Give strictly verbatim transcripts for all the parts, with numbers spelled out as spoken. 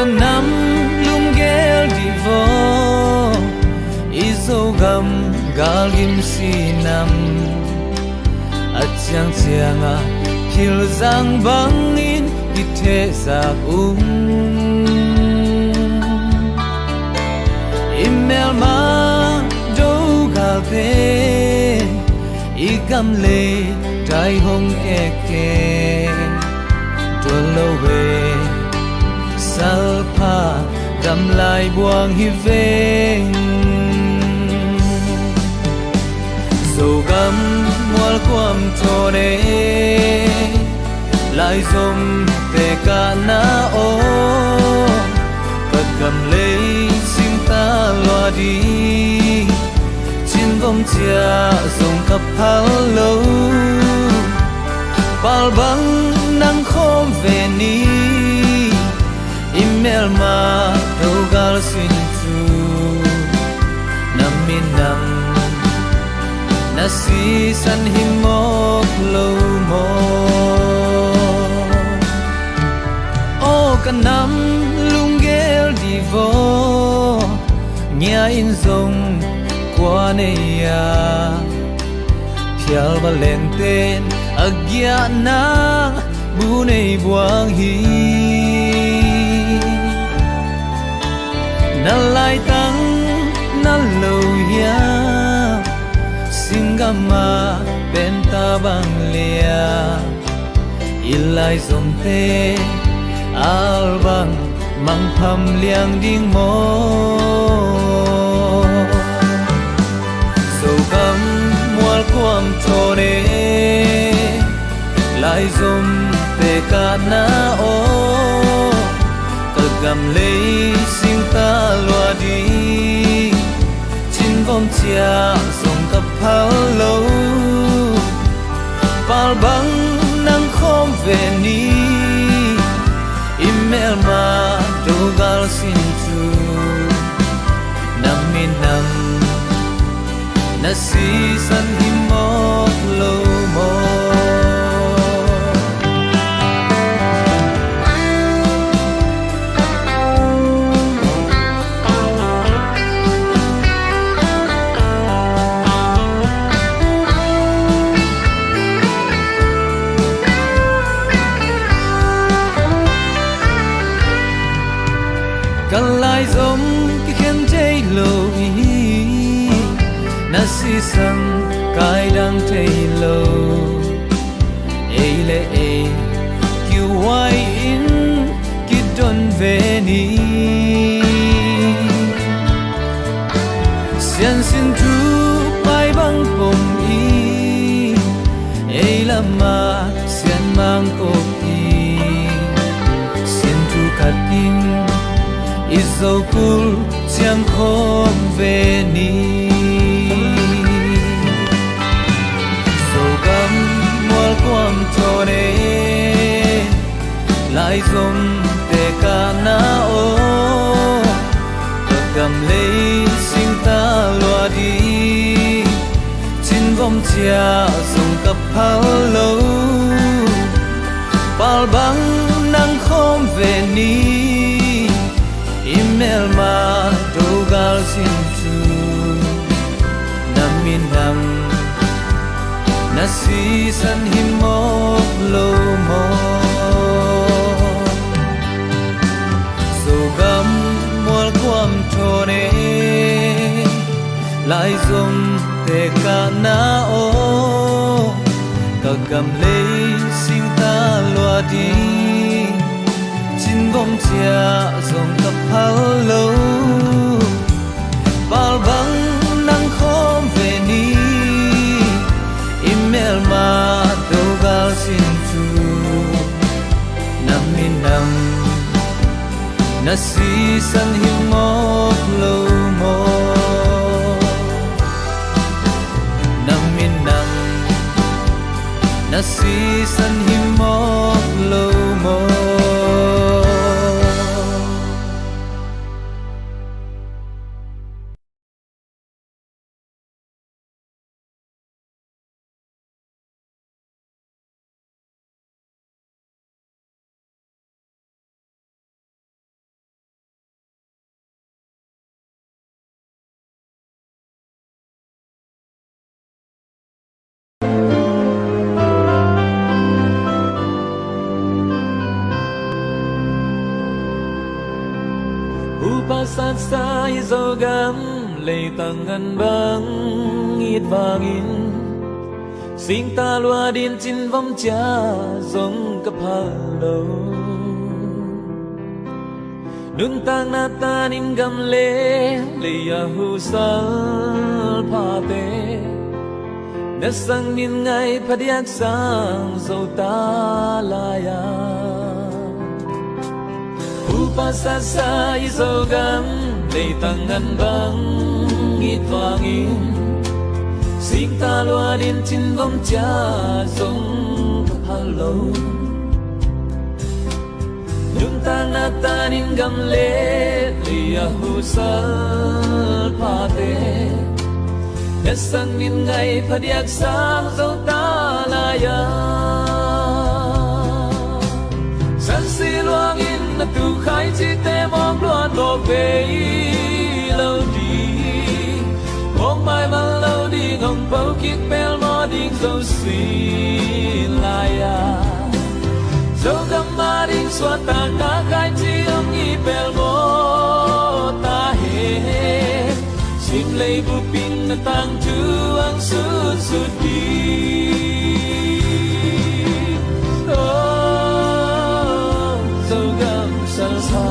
Nam lunggel dih vaw, i Zogam galgim si nam. A ciangciangah philzang bangin kithehzak ung. I melma do galte, i gam lei dai hong kekke. Dol lo e, salpha gamlai buang hi veng. Zogam mual kuam thawn e, laizom te kahna aw, ka gam lei singta lua ding. Cinvom ciah zong ka phal lo, pal bang nang khawm ve ni. I melma do gal sin cu, na minam na sisan hi mawk lo maw? Aw ka nam lunggel dih vaw, ngia in zong kua nei a, phial va lengten a giahna bu nei buang hi. Na laitang na lo hiam, singgam a penta bang lia, i laizomte al bang mangpham liang ding maw? Zogam mual kuam thawn e, laizom te kahna aw, ka gam lei singta lua ding. Cinvom ciah zong ka phal lo, pal bang nang khawm ve ni. I melma do gal sin cu, na minam na sisan hi mawk lo maw? Ka laizom kikhen thei lo i, na sisan kaidang thei lo. Ei le ei kiuai in kidon ve ni. Siansin thu pai bang pom i, ei lama sian mangkop i, sin thu khat in i Zokul ciang khawm ve ni. Zogam mual kuam thawn e, laizom te kahna aw, ka gam lei singta lua ding. Cinvom ciah zong ka phal lo, pal bang nang khawm ve ni. I melma do gal sin cu, na minam na sisan hi mawk lo maw? Zogam mual kuam thawn e, laizom te kahna aw, ka gam lei singta lua ding. Cinvom ciah zong ka phal lo, pal bang nang khawm ve ni. I melma do gal sin cu, na minam na sisan hi mawk lo maw? Na minam na sisan hi mawk lo maw? Saksa i Zogam leitang ngan bang it vangin, singta lua din cinvom cia zong ka phal lo. Nuntakna tanin gam le lei a husal phate, na sang min ngai phadiak sang zo ta lai-a. Upa sasa i Zogam leitang ngan bang it vangin, singta lua din cinvom cia zong ka phal lo. Nuntakna tanin gam le lei a husal phate, na sang min ngai phadiak sang zo ta lai-a. Sansi luangin na tukhai cite mawk luan mawk vei lo ding, mawk maimal lo ding, hong po kik pelmaw ding zo sin lai-a. Zogam a ding suahtakna khaici hong hi pelmaw ta hen. Sim lei bup in na tangthu hong sutsut ding. Oh, Zogam salsa,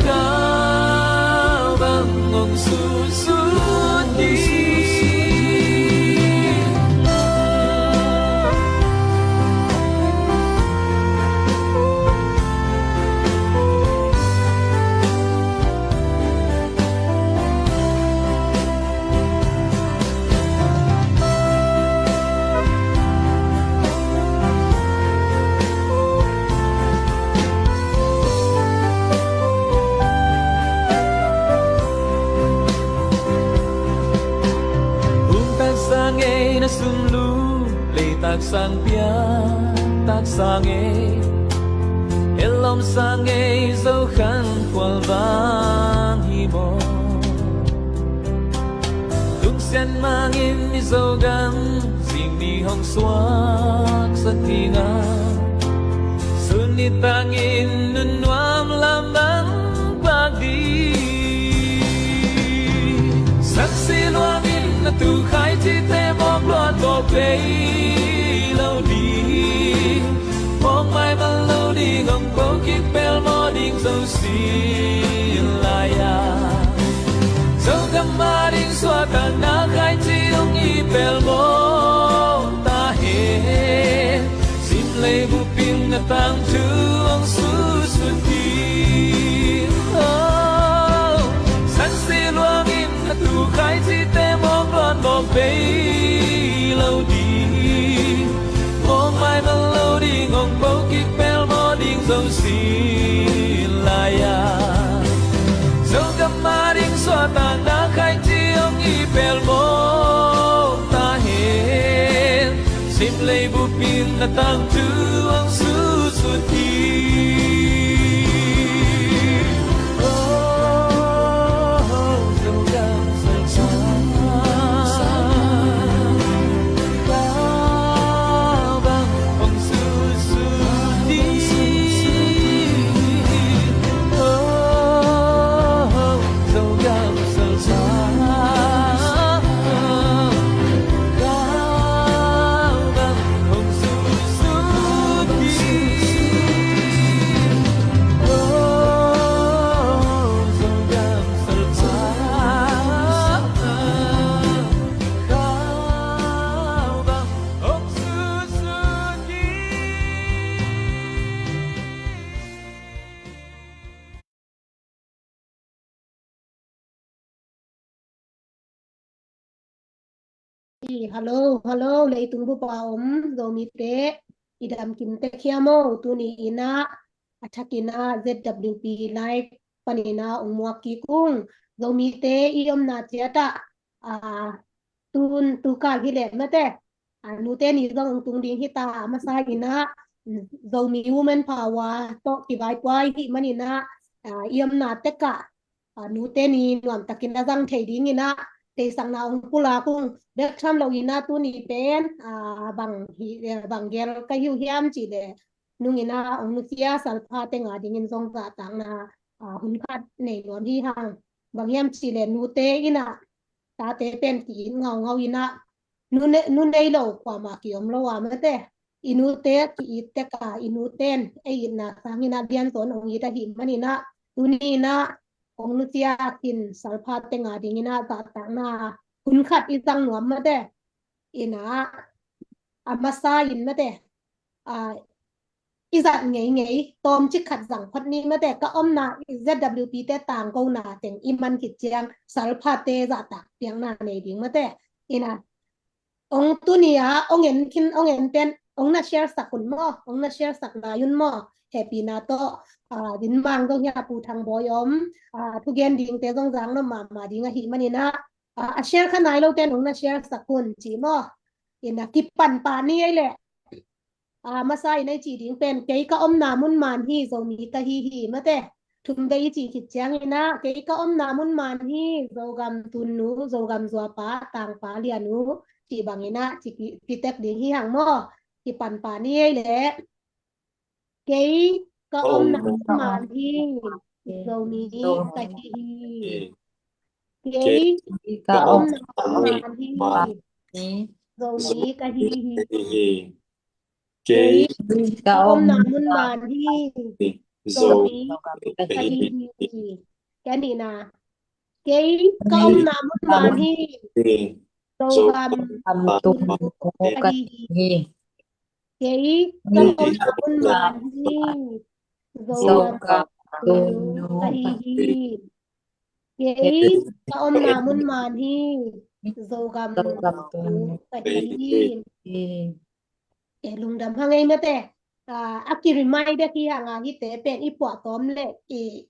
kau bang hong sutsut ding. Hum taksa ngei na sum lu, lei taksa piak taksa ngei, helom sa ngei Zo khan khual vang hi maw. Lungsiat mangin i Zogam zing ni hong suaksak ding a, sun ni tangin nunnuam lam bang pak ding. Sansi luangin na tukhai cite mawk luat mawk vei lo ding, mawk maimal lo ding, hong po kik pelmaw ding zo sin lai-a. Zogam a ding suahtakna khaici hong hi pelmaw ta hen. Sim lei bup in na tangthu hong sutsut ding. Oh, sansi luangin na tukhai cite mawk luat mawk vei lo ding, mawk maimal lo ding, hong po kik pelmaw ding zo sin lai-a. Zogam a ding suahtakna khaici hong hi pelmaw ta hen. Sim lei bup in na tangthu hong sutsut ding. Oh, Zogam salsa, kau bang hong sutsut ding. Oh, Zogam salsa, kau bang hong sutsut ding. Oh, Zogam salsa, kau bang hong sutsut ding. Hello, hello, leitung bup a om Zomite, i dam kim tek hiam aw? Tuni in ah a thakin ah Z W P Live panin ah ong muak kik ung. Zomite i omna ciat ah, a, tun tukal hi leh mate, a, nute ni zong ong tung ding hi ta, a masa in ah Zomi Women Power tawh kivaipuak ahih manin ah, a, i omna tek ah, a, nute ni nuamtakin a zang thei dingin ah theihsakna ong pulak ung. Bek tham lo in ah tuni pen, a, bang hi, bang gel ka hi uh hiam cih leh, nung in ah ong nusia salpha teng a dingin zong zahtakna, ah, hun khat nei nuam hi hang. Bang hiam cih leh nute in ah tate pen ki-it ngaungau in ah, nu ne-, nu nei lo kuamah ki-om lo a mate. I nute ki-it tek a, i nute in ei itna sangin ah lianzaw in ong it ahih manin ah, tuni in ah ong nusia khin salpha teng a dingin ah zahtakna hun khat i zang nuam mate. In ah, a masa in mate, ah, i zat ngeingei, tawmcik khat zang phot ni mate, ka omna ZWP te tangkona teng i man khit ciang salphate zahtak piakna nei ding mate. In ah, ong tuni a ong en khin, ong en pen ong na share sak un maw, ong na share sak lai un maw, hehpihna tawh, ah, din mang dong hi a, Pu Thang Bawi om, ah, thugen dingte zong zang nuam mahmah ding ahih manin ah, ah, a share kha nai lote in ong na share sak un ci maw. In ah kipan pah ni ei leh. Ah, masa in ei cih ding pen, kei ka omna mun man hi, Zomi ka hi hi mate. Thum vei i cih khit ciangin ah, kei ka omna mun man hi, Zogam tunnu, Zogam zuapa, tangpa lianu, cih bangin ah ci pi-, pitek ding hi hang maw. Kipan pah ni ei leh. Kei ka omna mun man hi, Zomi ka hi hi. Kei ka omna mun man hi, Zomi ka hi hi. Kei ka omna mun man hi, Zomi ka hi hi. Ka nihna. Kei ka omna mun man hi, Zogam tunnu ka hi hi. Kei ka omna mun man hi, Zogam tunnu ka hi hi. Kei ka omna mun man hi, Zogam tunnu ka hi hi. Kei lungdam hang ei mate. Ah, a ki-remind bek hi hang a, hihte pen i puah tawm leh i,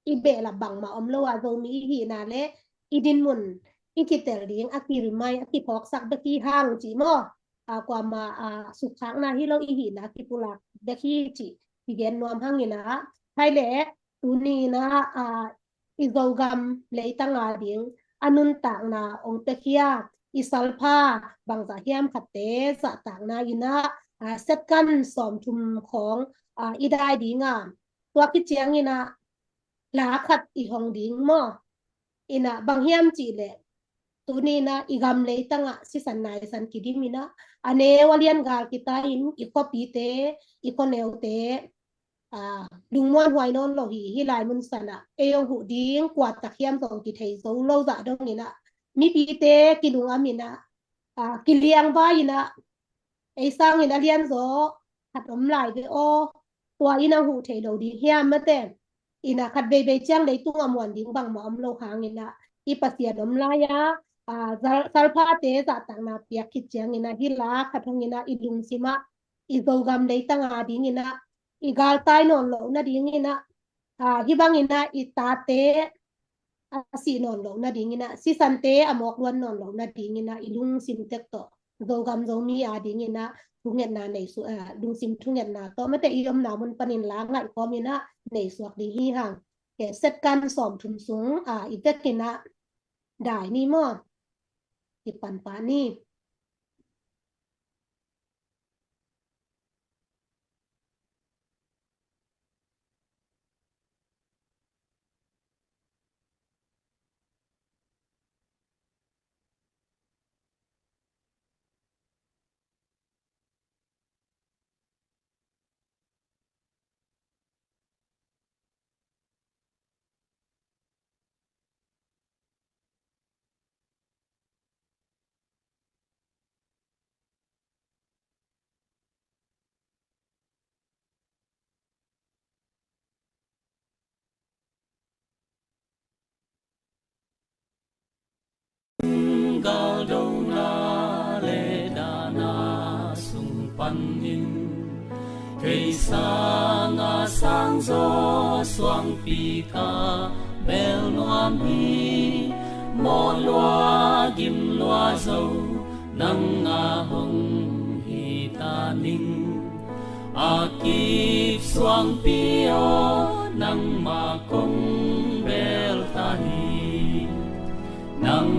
i behlap bangmah om lo a, Zomi i hihna leh i dinmun i kitel ding a ki-remind, a kiphawksak bek hi hang ci maw. Ah, kuamah, ah, sukkhakna hi lo, i hihna kipulak bek hi cih kigen nuam hang in ah. Hai leh tuni in ah, ah, i Zogam leitang a ding a nuntakna ong pia khia, i salpha bangzah hiam khatte zahtakna in ah, ah, second sawmthum khawng, ah, i dai ding a, tua khit ciangin ah la khat i hong ding maw. In ah bang hiam cih leh, tuni in ah i gam leitang ah sisan naisan kidim in ah, a neu a lian gal kita in i khuapite, i khuaneute, ah, lungmuanhuai nawn lo hi, hih lai mun san ah ei hong huh ding kua tak hiam zong kithei zo lo zah dong in ah, mipite kilungam in ah, ah, kiliangvai in ah, ei sangin a lianzaw khat om lai ve aw, tua in a huh thei lo ding hiam mate. In ah khat veivei ciang leitung a muan ding bangmah om lo hang in ah, i Pasian om lai a, ah, sal-, salphate zahtakna piak khit ciangin ah, hih la khat hong in ah i lungsim ah, i Zogam leitang a ding in ah, i galtai nawn loh nading in ah, ah, hih bang in ah i tate a sih nawn loh nading in ah, sisante a mawk luan nawn loh nading in ah, i lungsim tek tawh Zogam Zomi a ding in ah thungetna nei su-, ah, lungsim thungetna tawh mate, i omna mun panin la ngaih kawm in ah nei suak ding hi hang. Kei second sawmthum sung, ah, i vek in ah dai ni maw. Kipan pah ni. Galdona le dahna sung panin kei sanga sangzaw suangpi ka bel nuam hi. Mawh lua gim lua zo nang a hong hi ta ning. A kip suangpi aw, nangmah kong bel ta hi. Nang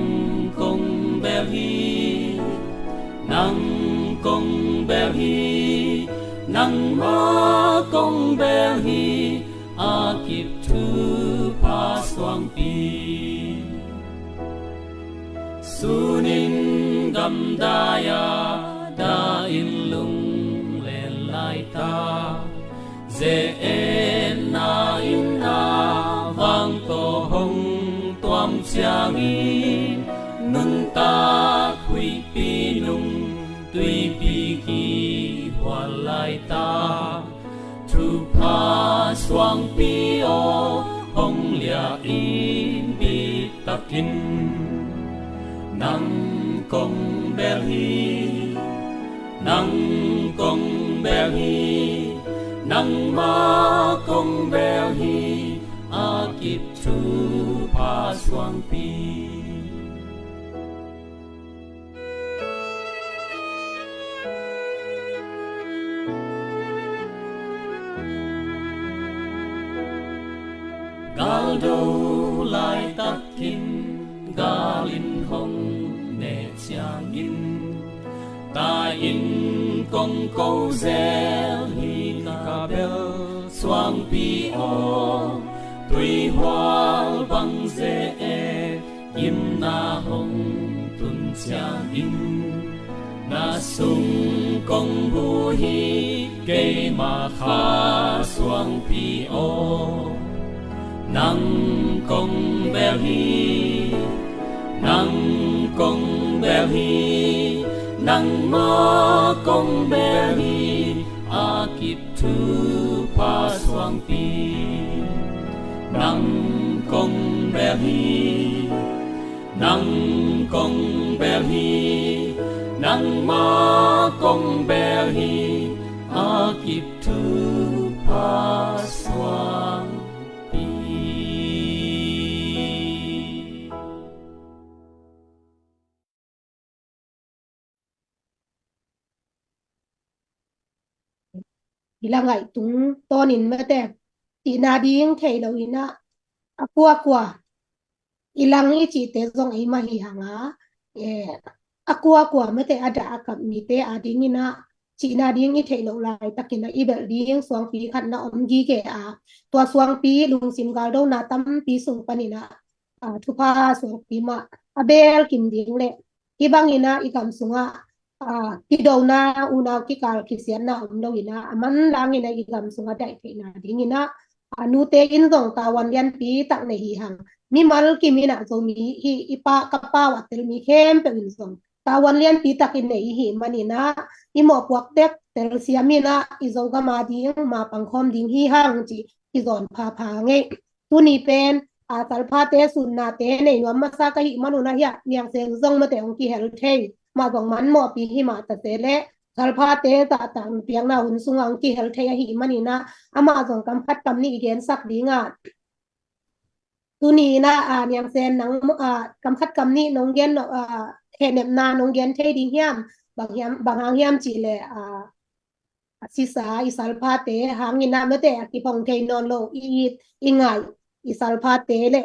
kong bel hi, nang kong bel hi. Nangmah kong bel hi a kip thupha suangpi. Sunin gamdai-a dah in lunglen laitak, ze-etna in a vang tawh hong tuam ciangin, nuntak huihpi nung tuipi kihhual laitak, thupha suangpi aw hong liah in bit takin. Nang kong bel hi, nang kong bel hi, nangmah kong bel hi a kip thupha suangpi. Galdo laitakin gal in hong ne ciangin, tai-in kong ko zel hi ka bel suangpi aw, tuihual bang ze-et gimna hong tun ciangin, na sung kong bu hi keima kha suangpi aw. Nang kong bel hi, nang kong bel hi, nangmah kong bel hi a kip thupha suangpi. Nang kong bel hi, nang kong bel hi, nangmah kong bel hi a kip thupha suangpi. I la ngaih tungtawnin mate, cihna ding thei lo in ah, a kuakua i lang i cihte zong ei mah hi hang a, eh, a kuakua mate a dah a kap mite a dingin ah, cihna ding i theih loh laitakin ah i belh ding suangpi khat na om gige a, tua suangpi lungsim galdona tampi sung panin ah, ah, thupha suangpi mah a beel kim ding le hih bangin ah i gam sungah, ah, kidona, unau kikal kisiatna om loin ah, a manlangin ah i gam sungah daih theihna dingin ah, ah, nute in zong tavuan lianpi tak nei hi hang. Mimal kimin ah Zomi hi, i pa, ka pau a tel mi khempeuh in zong tavuan lianpi tak i nei i hih manin ah, i mawhpuak tek telsiam in ah i Zogam a ding ma pangkhawm ding hi hang ci i zawn phapha ngei. Tuni pen, a, salphate sunnate nei nuam masa ka hih manun ah hiah Niang Sen zong mate hong kihel thei. Mah zong man mawhpi hi mah ta se leh, salphate zahtak piakna hun sungah hong kihel thei ahih manin ah, amah zong kam khat kam nih i gensak ding ah. Tuni in ah, a, Niang Sen nang, a, kam khat kam nih nong gen, a, hehnepna nong gen thei ding hiam? Bang hiam, bang hang hiam cih leh, a, a sisa i salphate hangin ah mate a kiphong thei nawn lo i it i ngaih i salphate le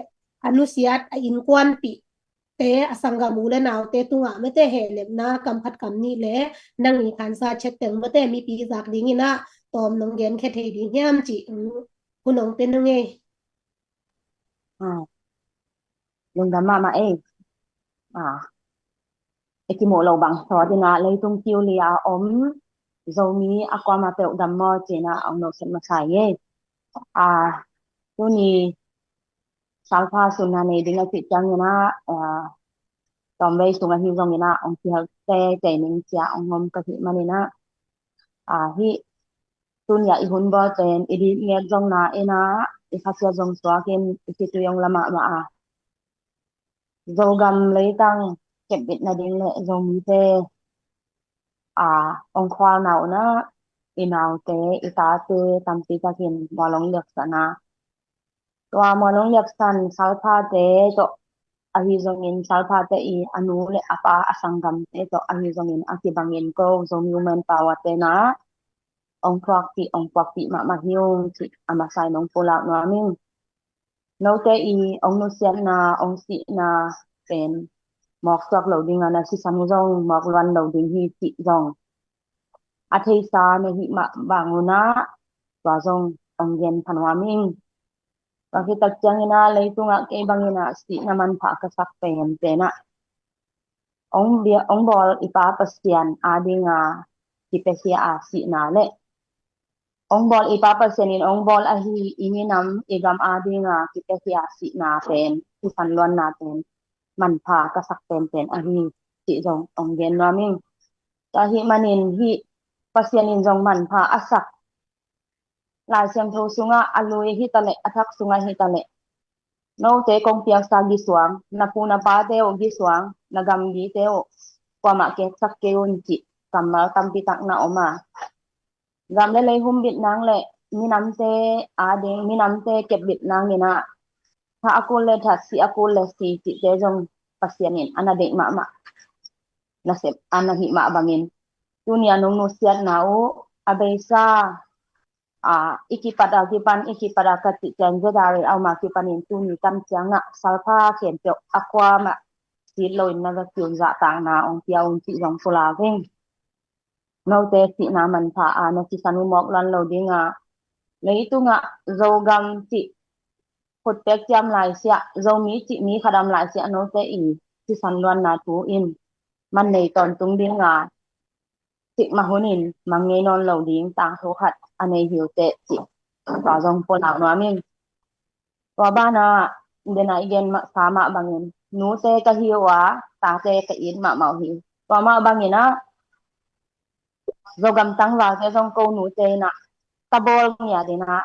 a nusiat a innkuanpihte a sanggam u le naute tungah mate hehnepna kam khat kam nih le nang i khansa chet teng mate mipi zak dingin ah tawm nong genkhia thei ding hiam cih, um, hun nong pe nung ei. Ah, lungdam mahmah ei. Ah, i kimuh loh bang sawt in ah leitung kiu li a om Zomi a kuamah peuh dam maw ci-in ah hong nopsat masa ei. Ah, tuni salpha sunna nei ding a cih ciangin ah, ah, tawmvei sung ahi zongin ah hong kihel teitei ning ci-a hong om ka hih manin ah, ah, hih tuni a i hun bawl pen i dit nget zong na in ah, i khasiat zong suak in i khitui hong la mahmah a, Zogam leitang kepbit nading le Zomite, a, hong khualna un ah i naute, i tate tampi takin mual hong liaksan a, tua mual hong liaksan salphate tawh ahi zongin salphate i a nu le a pa a sanggamte tawh ahi zongin a kibangin ko Zomi Women Power te na hong thuakpih hong puakpih mahmah hi ung cih a masa in hong pulak nuam ing. Note i hong nusiatna hong sihna pen mawk suak lo ding a, na sisan uh zong mawk luan lo ding hi cih zong a theisa na hih mah bang un ah tua zong ong gen pha nuam ing. Tua khit tak ciangin ah leitungah kei bangin ah sihna manpha ka sak pen pen ah ong bia, ong bawl i Pa Pasian adinga kipiakhia a sihna le ong bawl i Pa Pasian in ong bawl ahi i minam i gam adinga kipiakhia a sihna pen, sisan luanna pen manpha ka sak pen pen ahi cih zong ong gen nuam ing. Tua ahih manin hih Pasian in zong manpha a sak Lai Siangtho sungah a lui hi ta leh, a thak sungah hi ta leh, note kong piaksa gisuang, na pu na pate uh gisuang, na gamgite uh kuamah keksak kei un cih kammal tampi tak na om a, gam le lei humbit nang le minamte ading, minamte kepbit nangin ah, tha a kul le that, si a kul le si cihte zong Pasian in a na deih mahmah nasep a na hih mah bangin, tuni a nong nusiatna uh a beisa, a, i kipat a kipan, i kipat a ka cih ciang zedari a om a kipanin tuni tan ciangah salpha khempeuh a kuamah sit loin na va kiun zahtakna ong pia un cih zong pulak ing. Note sihna manpha a na sisan uh mawk luan lo dingah, leitungah Zogam cih khutpek ciam laisiah, Zomi cih mi khat a om laisiah note i sisan luanna thu in man nei tawntung dingah, sih mah hunin mang ngei nawn lo ding tangthu khat a nei hi uh teh cih tua zong pulak nuam ing. Tua banah, den a i gen mah sa mah bangin, nute ka hi uh a, tate ka it mahmah uh hi. Tua mah bangin ah, Zogam tangvalte zong ko nute in ah, ka bawl ngiat in ah,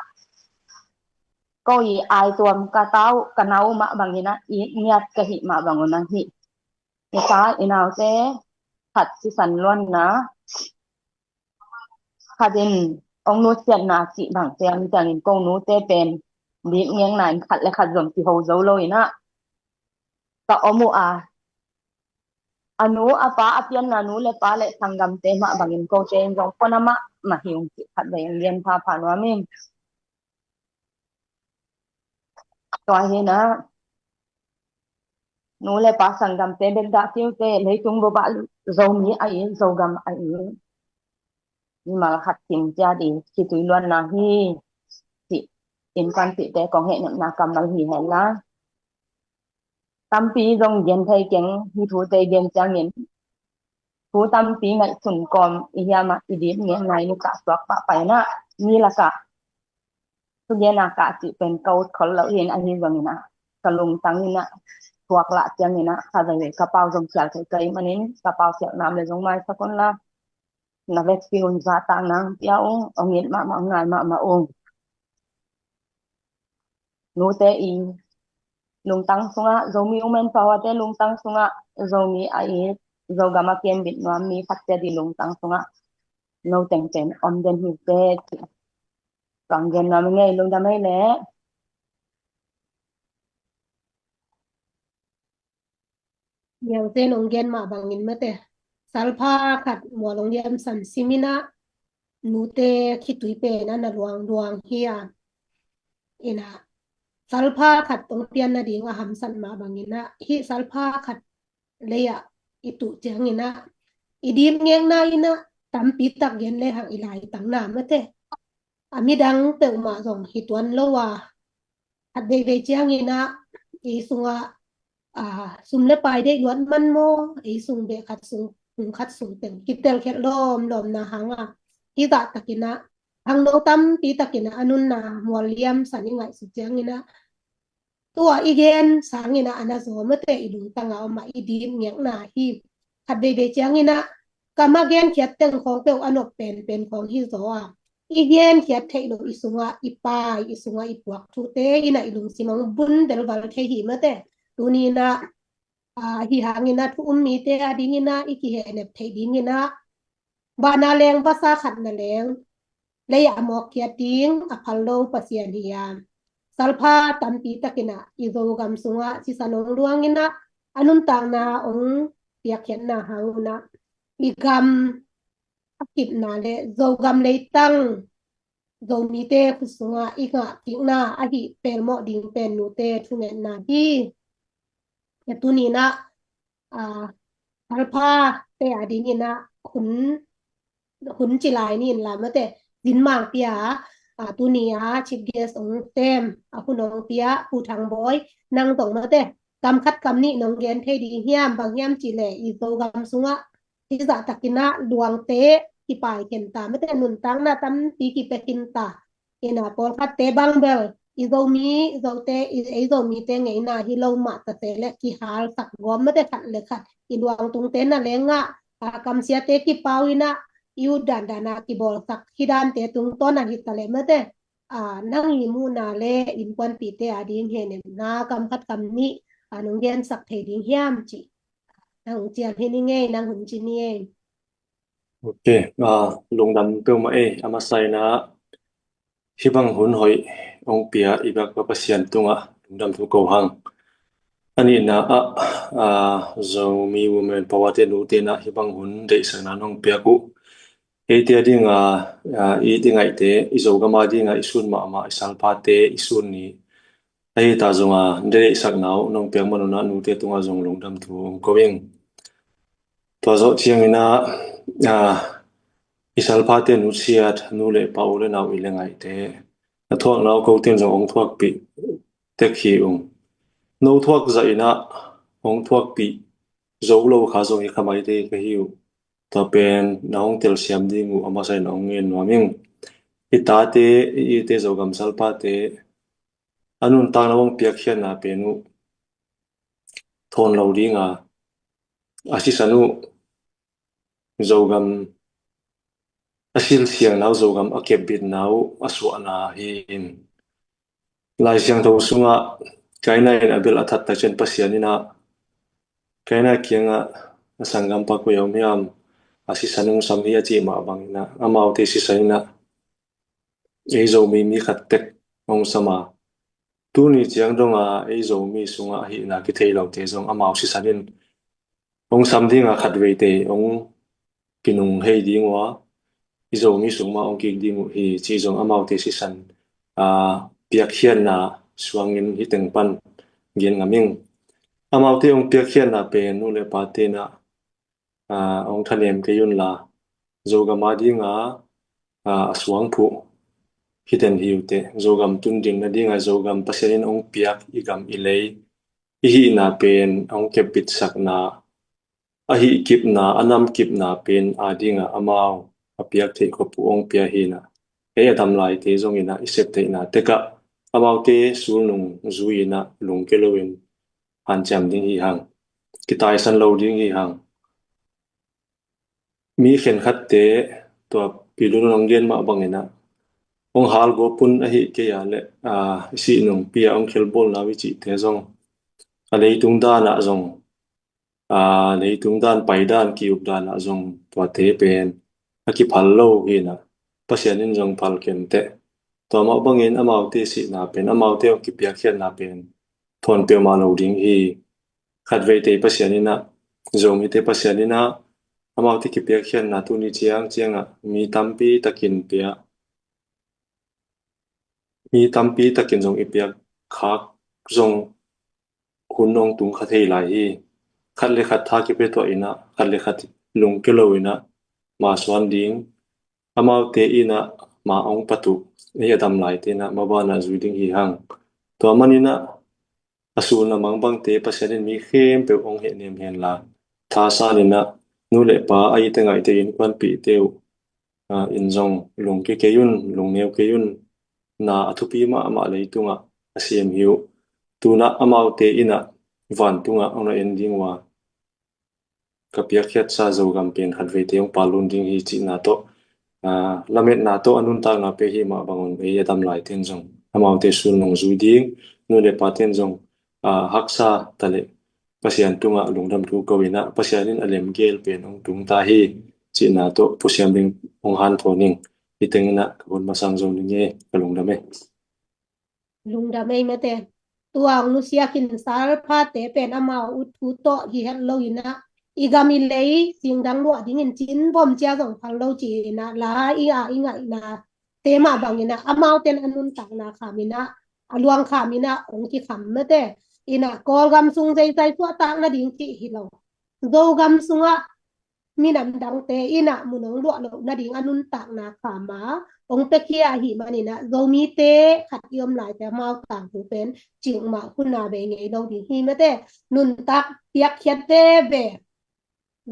ko i aituam ka ta uh, ka na uh mah bangin ah, it ngiat ka hih mah bang un ah hih i ta i naute khat sisan luanna khat in ong nusiatna cih bangte a mi ciangin ko nute pen dip ngengna in khat le khat zong kiho zo lo in ah ka om uh a, a nu a pa a pianna nu le pa le sanggamte mah bangin kote in zong pona mahmah hi ung cih khat vei ong gen phapha nuam ing. Tua hi in ah, nu le pa sanggamte bek dah kiute, leitung bobah Zomi a it, Zogam a it, mimal khat kim cia di khitui luanna hi cih innkuan cihte kong hehnepna kammal hi hen la, tampi zong gen thei keng, hih thute gen ciangin thu tampi ngaihsun kawm i hiam ah, i dip ngengna in i kah suak pahpah in ah, mi lakah thugen a kah cih pen ka ut khol lo hi in, ahi zongin ah ka lungtang in ah thuak lah ciangin ah kha veve ka pau zong khial thei ka hih manin ka pau khialh nam le zong maisak un la, na vekpi un zahtakna ong pia ung, ong it mahmah, ong ngai mahmah ung. Nute i lungtang sungah, Zomi Women Power te lungtang sungah, Zomi a it, Zogam a kembit nuam mi khat cia di lungtang sungah no tengteng om den hi teh cih kong gen nuam ing ei. Lungdam ei leh. Niangte nong gen mah bangin mate, salpha khat mual ong liamsan sim in ah, nute khitui pen a na luangluang hi a, in ah salpha khat ong pian nading a hamsat mah bangin ah, hih salpha khat lei ah i tuh ciangin ah, i dip ngekna in ah tampi tak gen le hang i laitangna mate, a midang peuhmah zong hi tuan lo a, khat veivei ciangin ah ei sungah, ah, sum le pai deih luat man maw, ei sung beh khat sung, hung khat sung teng kitel khiat lawmlawmna hang a, hih zah takin ah, hangno tampi takin ah a nunna mual liamsan i ngaihsut ciangin ah, tua i gen sangin ah a na zaw mate, i lungtang a om a, i dip ngekna hi. Khat veivei ciangin ah ka ma genkhiat teng khawng peuh a nop penpen khawng hi zaw a, i genkhiat theih loh i sungah i pai, i sungah i puak thute in ah i lungsim ong bun velval thei hi mate. Tuni in ah, ah, hih hangin ah thu um mite a dingin ah i kihehnep theih dingin ah, vana leng vasa khat na leng lei a mawkkhiat ding a phal lo Pasian hi a, salpha tampi takin ah i Zogam sungah sisan ong luangin ah, a nuntakna ong piakkhiatna hang un ah, i gam a kipna le Zogam leitang Zomite khut sungah i ngah kikna ahi pelmawh ding pen nute thungetna hi. Tuni in ah, ah, salpha te a dingin ah hun hun ci lai ni in la mate, zin mang pia a, tuni a chief guest ong sem a hun ong pia Pu Thang Bawi, nang tong mate kam khat kam nih nong gen thei ding hiam? Bang hiam ci le i Zogam sungah hizah takin a luangte kipai khen ta mate, nuntakna tampi kipia khin ta. Ina pawlkhatte bang bel i Zomi, i Zote, i, ei Zomite ngeina hi lo mah ta se le kihal sak gawm mate, khat le khat i luangtungte na lengah a kamsiate kipau ina i ut dandan a kibawlsak hi dante tungtawn a hi ta le mate, a, nang i muhna le innkuanpite a ding henemna kam khat kam nih a nong gensak thei ding hiam ci. Nang cial hi ni ngei, nang hun ci ni ei. Ok, a, lungdam peuhmah ei, a masa ina hih bang hun hoih ong pia i biak pa Pasian tungah lungdam thu ko hang. A nihna ah, a, Zomi Women Power te nute na hih bang hun deihsakna nong piak uh. Eite a dinga, a, i ti ngaihte, i Zogam a dinga i sun mahmah, i salphate i sun ni ahi ta zong a, deihsakna uh nong piak manuna nute tunga zong lungdam thu ong ko ing. Tua zawh ciangina, a, i salphate nusiat nu le pa, u le nau, i le ngaihte, a thuakna uh koten zong ong thuakpih tek hi ung. No thuak zah ina ong thuakpih zo lo kha zong i kha maite ka hi uh. Tua pen na ong telsiam ding uh a masa ina ong ngen nuam ing. I tate, i ite Zogam salphate a nuntakna ong piakkhiatna pen uh thawn lo dinga, a sisan uh Zogam a silsiangna uh, Zogam a kepbitna uh a suahna hi in. Lai Siangtho sungah Kaina in Abel a that tak ciang Pasian ina Kaina kiangah a sanggampa koi a om hiam, a sisan ong sam hi a cih mah bangina amaute sisan ina ei Zomi mi khat tek ong sam a, tuni ciang donga ei Zomi sungah ahihna kithei lote zong amau sisan in ong sam dinga khat veite ong kinung hei ding uh a, i Zomi sung mah ong kik ding uh hi cih zong amaute sisan, a, piakkhiatna suangin hih teng pan gen ngam ing. Amaute ong piakkhiatna pen nu le pate na, a, ong thanem kei un la, Zogam a dinga, a, a suangphuh hih den hi uh teh, Zogam tunding nadinga Zogam Pasian in ong piak i gam i lei i hihna pen ong kepbitsakna, a hih kipna, a nam kipna pen a dinga amau a piak theih khop uh ong pia hi na. Ei a dam laite zong ina i sep theihna tekah amaute sulnung zui ina lungke loin hanciam ding hi hang, kitaisan lo ding hi hang. Mi khenkhatte tua Pi Lun ong gen mah bangina ong hal gawp un, ahi kei a le, a, i sihnungpi a ong khelbawlna uh i cihte zong, a leitung danah zong, a, leitung dan, paidan, ki-up danah zong tuate pen a kiphal lo hi na, Pasian in zong phal kenteh. Tua mah bangin amaute sihna pen, amaute ong kipiakkhiatna pen thawn peuhmah lo ding hi. Khat veite Pasian ina, Zomite Pasian ina amaute kipiakkhiatna tuni ciang ciangah mi tampi takin pia, mi tampi takin zong i piak khak zong hun ong tung kha thei lai hi. Khat le khat tha kipia tuah ina, khat le khat lungke lo ina ma suan ding, amaute ina ma ong pat uh, ei a dam laite ina ma banah zui ding hi hang. Tua man ina a sulna mangbangte Pasian in mi khempeuh ong hehnem hen la, thasan ina nu le pa, a ite ngaihte, innkuanpihte uh, a, in zong lungke kei un, lungneu kei un. Na a thupi mahmah leitungah a sem hi uh. Tuna amaute ina vantungah ong na en ding uh a, ka piakkhiatsa Zogam pen khat veite ong pal lun ding hi cihna tawh, a, lametna tawh a nuntakna pia hi mah bangun ei a dam laiten zong amaute sulnung zui ding, nu le paten zong, a, haksa ta le Pasian tungah lungdam thu ko ina, Pasian in a lemgel pen ong tung ta hi cihna tawh pusiam ding ong hanthawn ing. Hih teng ina ka hun masang zo ning e, ka lungdam e. Lungdam ei mate. Tua ong nusia khin salphate pen amau ut thu tawh hi het lo ina, i gam i lei singdang luah dingin cin bom cia zong phal lo ci ina, la i a i ngaihna te mah bang ina, amauten a nuntakna kham ina, a luang kham ina ong kikham mate. Ina Kawlgam sung zeizai suahtak nading cih hi lo, Zogam sungah minam dangte in ah mun hong luah loh nading a nuntakna kham a hong piakhia ahih manin ah Zomite khat i om laite amau tangthu pen cikmah hun a bei ngei lo ding hi mate. Nuntak piakkhiat veve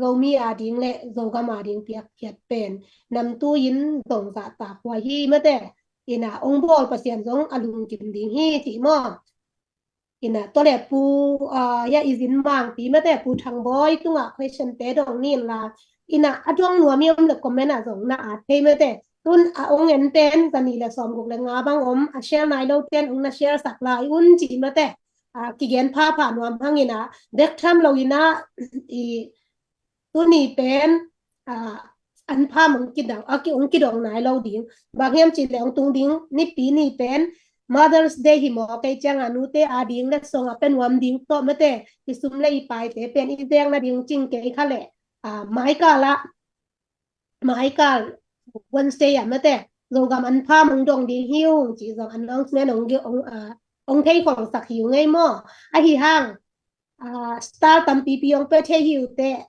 Zomi ading le Zogam ading piakkhiat pen namtui in zong zahtakhuai hi mate. In ah hong bawl Pasian zong a lungkim ding hi cih maw? In ah tua le Pu, ah, ya i zin mangpi mate, Pu Thang Bawi tungah question te dong ni in la. In ah a dong nuam i om le comment ah zong na at thei mate. Tun a hong en pen za nih le sawmguk le nga bang om, a share nai lo ten hong na share sak lai un cih mate. Ah, kigen phapha nuam hang in ah bek tham lo in ah i tuni pen, ah, an pham hong kidong, a ki, hong kidong nai lo ding. Bang hiam cih le hong tung ding Nipi ni pen Mother's Day hi maw, kei ciang a nute ading le song a pia nuam ding tawh mate, i sum le i paite pen i zek nading cing kei kha le, ah, maikal ah, maikal Wednesday ah mate, Zogam an pham hong dong ding hi ung cih zong announcement hong, hong, ah, hong thei khol sak hi ung ngei maw? Ahi hang, ah, star tampipi hong pia thei hi uh teh.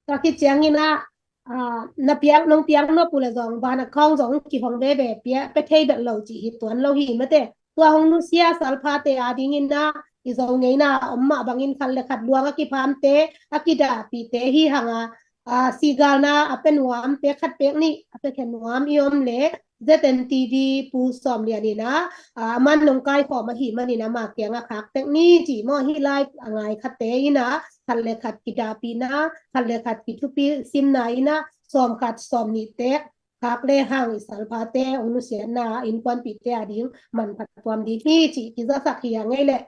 Tua khit ciangin ah, ah, na piak, nong piak nop uh le zong bank account zong kihong veve pia, pia thei bek lo cih hi tuan lo hi mate. Tua hong nusia salphate adingin ah i Zo ngeina om mah bangin khat le khat luang a kiphamte, a kidahpihte hi hang a, ah, sigalna a pia nuamte khat pek nih a pia khen nuam i om le Z N T V Pu Sawm Lian in ah, ah, aman nong kaikhawm ahih manin ama kiangah khak tek ni cih maw, hih live a ngai khatte in ah khat le khat kidahpihna, khat le khat kithupi simna in ah sawm khat sawm nih tek khak le hang i salphate hong nusiatna innkuanpihte ading manphat tuam ding hi cih kizasak hi a ngei leh.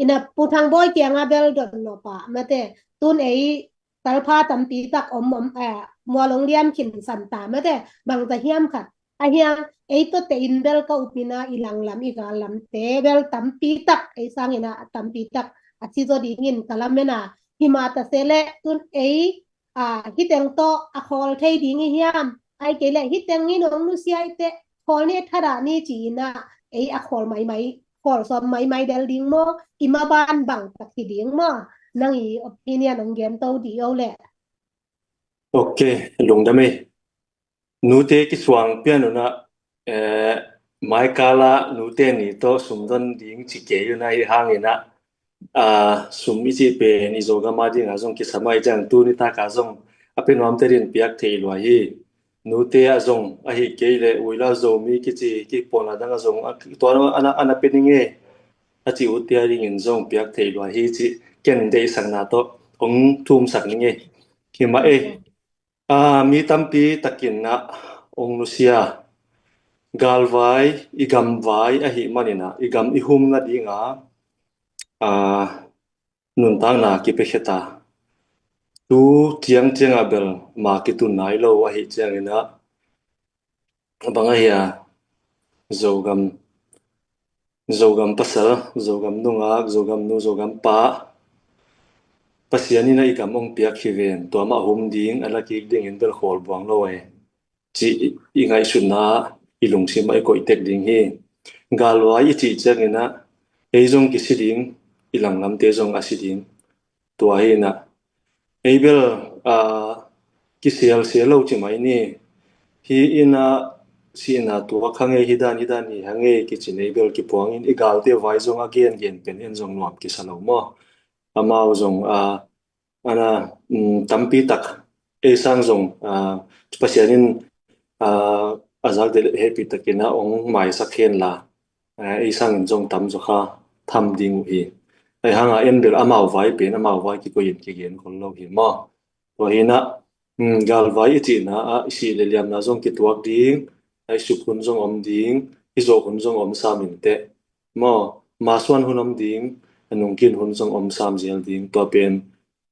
In ah Pu Thang Bawi kiangah bel dot nop ah mate, tun ei salpha tampi tak om om, eh, mual hong liam khin san ta mate, bangza hiam khat. Ahi hang ei tawh teh in bel ka up in ah i langlam i gallamte bel tampi tak, ei sangin ah tampi tak a si zaw dingin ka lamen a, hi mah ta se leh tun ei, ah, hih teng tawh a khawl thei ding i hiam? Ahih kei leh hih teng in hong nusia i teh khawl ni, thadah ni ci-in ah ei a khawl maimai, khawl sawm maimai del ding maw? I maban bang tak hi ding maw? Nang i opinion hong gen to dih o leh. Ok, lungdam ei. Nute kisuang pian un ah, eh, maikal ah nute ni tawh sumdon ding ci kei un ah, ahi hangin ah, ah, sum i cih pen i Zogam ading ah zong kisam ahih ciang tuni tak ah zong a pia nuamte din piak thei lua hi. Nute ah zong ahih kei leh Uila Zomi kici kipawl a dang ah zong a, tua a na, a na pia ning e a cih utte adingin zong piak thei lua hi cih ken deihsakna tawh hong thumsak ning e. Hi mah e. Ah, mi tampi takin ah hong nusia. Galvai, i gamvai ahih manin ah i gam i hum nading ah, ah, nuntakna kipiakhia ta. Tu ciangciang ah bel ma kitun nai lo ahih ciangin ah, bang ahi a, Zogam, Zogam pasal, Zogam nungak, Zogam nu, Zogam pa, Pasian in ah i gam hong piak hi ven, tua mah hum ding a na kik dingin bel khawl buang lo e cih i, i ngaihsutna ah i lungsim ah i koih tek ding hi. Galvai i cih ciangin ah ei zong kisi ding, i langlamte zong a si ding. Tua hi in ah ei bel, ah, kisialsial lo ci mai ni. Hih in ah sihna tuak hang ei, hih dan hih dan hi hang ei kici in ei bel kipuangin i galte vai zong a gengen pen en zong nuam kisa lo maw? Amau zong, ah, a na, um, tampi tak ei sang zong, ah, Pasian in, ah, a zakte hehpih takin ah hong maisak hen la, ah, ei sangin zong tamzaw kha tham ding uh hi. Ahi hang a en bel amau vai pen amau vai kikoih in kigen khol lo hi maw? Tua hi in ah, um, galvai i cihna ah i sih le liamna zong kituak ding, a i suk hun zong om ding, i zawh hun zong om sam in teh maw? Masuan hun om ding, a nungkin hun zong om sam zel ding. Tua pen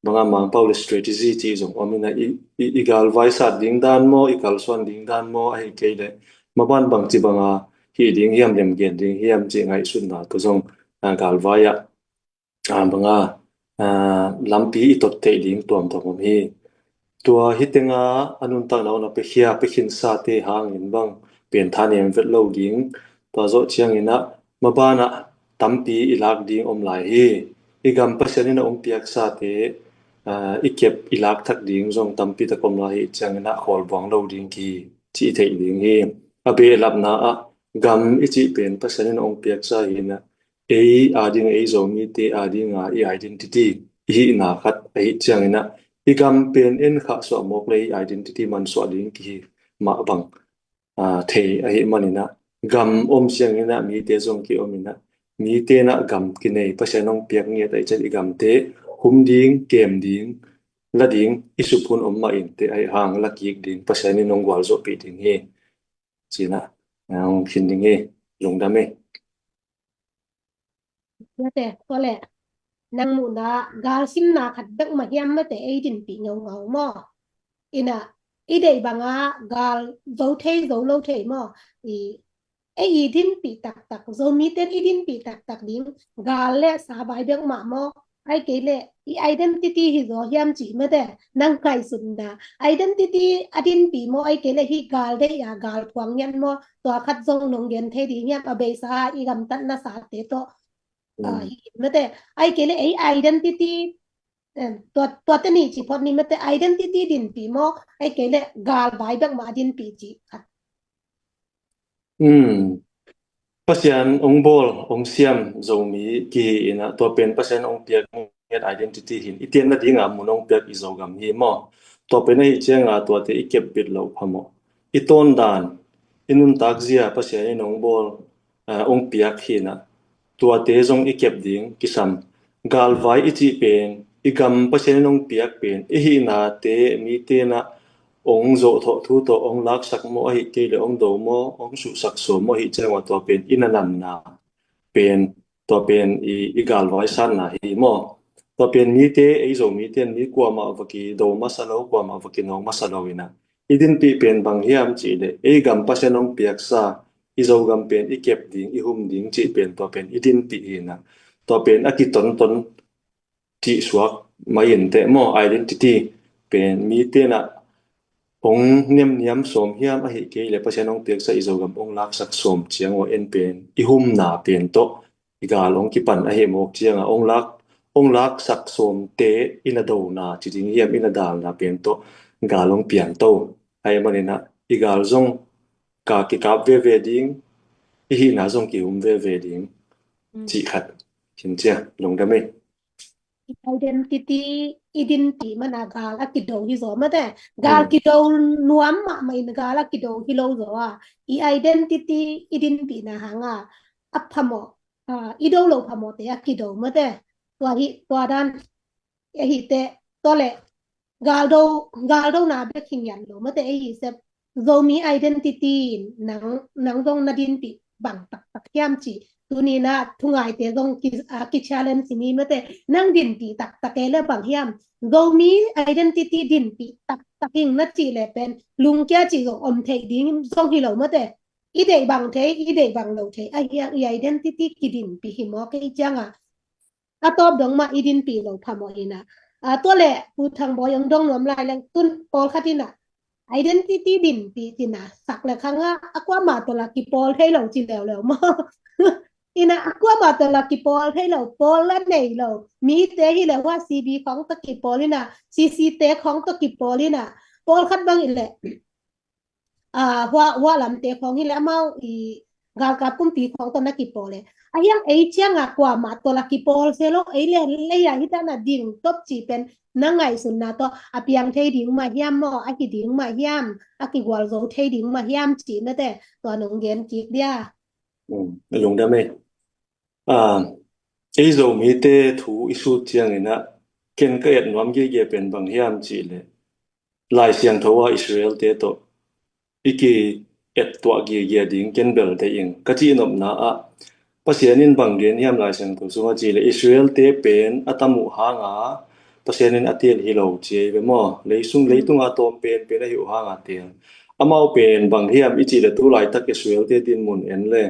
bang a Mangpau le strategy cih zong om in ah i, i, i galvai sat ding dan maw, i kalsuan ding dan maw, ahih kei leh maban bangci bang a hih ding hiam, lemgen ding hiam cih ngaihsutna tawh zong, ah, galvai ah, ah, bang a, ah, lampi i tot theih ding tuamtuam om hi. Tua hih teng ah a nuntakna hong piakhia, piakhinsate hangin bang pen thanem vet lo ding. Tua zawh ciangin ah maban ah tampi i lak ding om lai hi. I gam Pasian in a hong piaksate, aa, i kep i lak thak ding zong tampi tak om lai hi ciangin ah khawl buang lo ding kihi cih theih ding hi. A behlapna ah gam i cih pen Pasian in hong piaksa hi-in ah ei ading, ei Zomite adinga i identity i hihna khat ahi ciangin ah i gam pen en khahsuah mawk le i identity mansuah ding kihi mah bang aa, thei ahih manin ah gam om ciangin ah mite zong ki-om in ah mite in ah gam kinei, Pasian hong piak ngiat ahih ciang i gamte hum ding, kem ding, la ding i suk hun om mah inteh, ahih hang la kik ding, Pasian in hong gualzawhpih ding hi. Ci-in ah hong khin ding hi. Lungdam hi. Mate, tua leh nang muhna galsimna khat bek mah hiam mate, ei dinpih ngaungau maw? In ah i deih banga gal zo thei zo lo thei maw? I, ei i dinpih taktak, Zomite in i dinpih taktak ding gal le savai bek mah maw? Ahih kei leh i identity hi zaw hiam cih mate, nang ngaihsutna identity a dinpih maw, ahih kei leh hih gal deih a gal phuang ngiat maw? Tua khat zong nong gen thei ding hiam, a beisa i gamtatna sate tawh? Aa, hi mate, ahih kei leh ei identity, em, tua, tua te ni ci phot ni mate, identity dinpih maw, ahih kei leh galvai bek mah a dinpih cih khat. Hmm. Pasian hong bawl, hong siam Zomi kihi in ah, tua pen Pasian hong piak ngiat identity hi-in, i tianna dinga mun hong piak i Zogam hi maw? Tua pen ahih cianga tuate i kep bit loh phamawh. I tawndan, i nuntak zia Pasian in hong bawl, aa, hong piak hi-in ah, tuate zong i kep ding kisam. Galvai i cih pen, i gam Pasian in hong piak pen, i hihnate mite in ah hong zawhthawh thu tawh hong laksak maw, ahih kei leh hong do maw, hong suhsak sawm maw, ahih ciangah tua pen i nanamna pen, tua pen i, i galvai sanna hi maw? Tua pen mite, ei Zomite in mi kuamah va kido masa lo, kuamah va kinawk masa lo in ah, i dinpih pen bang hiam cih leh ei gam Pasian hong piaksa, i Zogam pen i kep ding, i hum ding cih pen, tua pen i dinpih hi-in ah, tua pen a kitonton cih suak mah inteh maw, identity pen mite in ah hong nemniam sawm hiam, ahih kei leh Pasian hong piaksa i Zogam hong laksak sawm ciang ua en pen i humna pen tawh i gal hong kipan ahih mawk cianga hong lak, hong laksak sawmte i na dona ci ding hiam, i na dalna pen tawh gal hong piangto ahih manin ah i gal zong ka kikap veve ding, i hihna zong kihum veve ding. Mm. Cih khat khin cia, lungdam ei. I identity i dinpih mana gal a kido hi zaw mate. Gal, mm, kido nuam mahmah in gal a kido hi lo zaw a, i identity i dinpihna hanga a phamawh, ah, i do lo phamawhte a kido mate. Tua hi, tua dan ahi teh, tua leh galdo, galdona bek hi ngiat lo mate, ei hi sep. Zomi identity in nang, nang zong na dinpih bang taktak hiam cih tuni-in ah thungaite zong ki, ah, ki challenge ni mate, nang dinpih taktak e leh bang hiam? Zomi identity dinpih taktak ing na cih leh pen lungkia cih zong om theih ding zong hi lo mate. I deih bang thei, i deih bang lo thei ahi hang i identity kidinpih hi mawk ei cianga a tawp dong mah i dinpih lo phamawh hi-in ah. Ah, tua leh Pu Thang Bawi hong dong nuam lai leng, tun pawlkhat in ah identity dinpih ci-in ah sak leh khang ah a kuamah tawh la kipawl thei lo ci leuleu maw? In ah a kuamah tawh la kipawl thei lo, pawl la nei lo. Mite hi leh hua C B khawng tawh kipawl in ah, C C te khawng tawh kipawl in ah, pawlkhat bang hi leh ah, hua, hua lamte khawng hi leh amau i galkap kumpi khawng tawh na kipawl e. Ahi hang ei cianga kuamah tawh la kipawl se lo, ei leh lei-a hi ta na ding top cih pen na ngaihsutna tawh a piang thei ding mah hiam maw, a hi ding mah hiam, a kigualzo thei ding mah hiam cih mate, tua nong gen kik dia. Um, lungdam ei. Ah, ei Zomite thu i sut ciangin ah ken ka et nuam giagia pen bang hiam cih leh Lai Siangtho ah Israel-te tawh i ki-et tuah giagia ding ken bel deih ing. Ka cihnopna ah Pasian in bang gen hiam Lai Siangtho sungah cih leh Israel-te pen a tam uh hanga Pasian in a teel hi lo ci ei ve maw? Leisung, leitunga tawm penpen ahi uh hanga teel. Amau pen bang hiam i cih leh tu laitak Israel-te dinmun en leh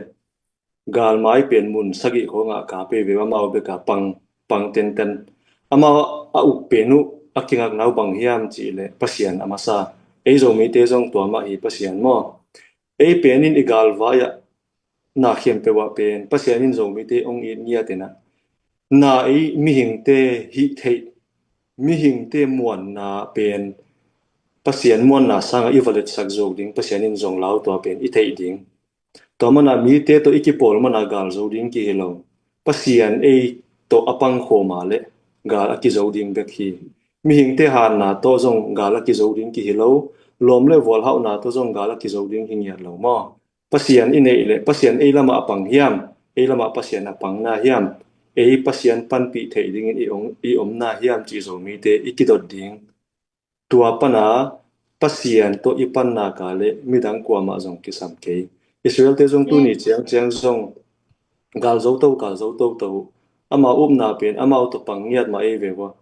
galmai pen mun sagih khawngah kap ei ve, amau beka pang, pang tenten. Amau a uk pen uh a kingakna uh bang hiam cih leh Pasian a masa. Ei Zomite zong tua mah hi Pasian maw? Ei pen in i galvai-ah na khempeuh ah pen Pasian in Zomite hong it ngiat in ah, na ei mihingte hih theih mihingte muanna pen Pasian muanna sangah i va letsak zo ding, Pasian in zong lau tua pen i theih ding. Tua mana mite tawh i kipawl mana gal zo ding kihi lo. Pasian ei tawh a pangkhawma le gal a kizo ding bek hi. Mihingte hanna tawh zong gal a kizo ding kihi lo. Lawm le vualhauhna tawh zong gal a kizo ding hi ngiat lo maw? Pasian i neih le Pasian ei lamah a pang hiam? Ei lamah Pasian a pangna hiam? Ei Pasian panpih theih dingin i om, i omna hiam cih Zomite i kidot ding. Tua pana Pasian tawh i panna ka le midang kuamah zong kisam kei. Israelte zong tuni ciangciang zong gal zo to, gal zo to to. Amau upna pen amau tawh pang ngiat mah ei ve ua.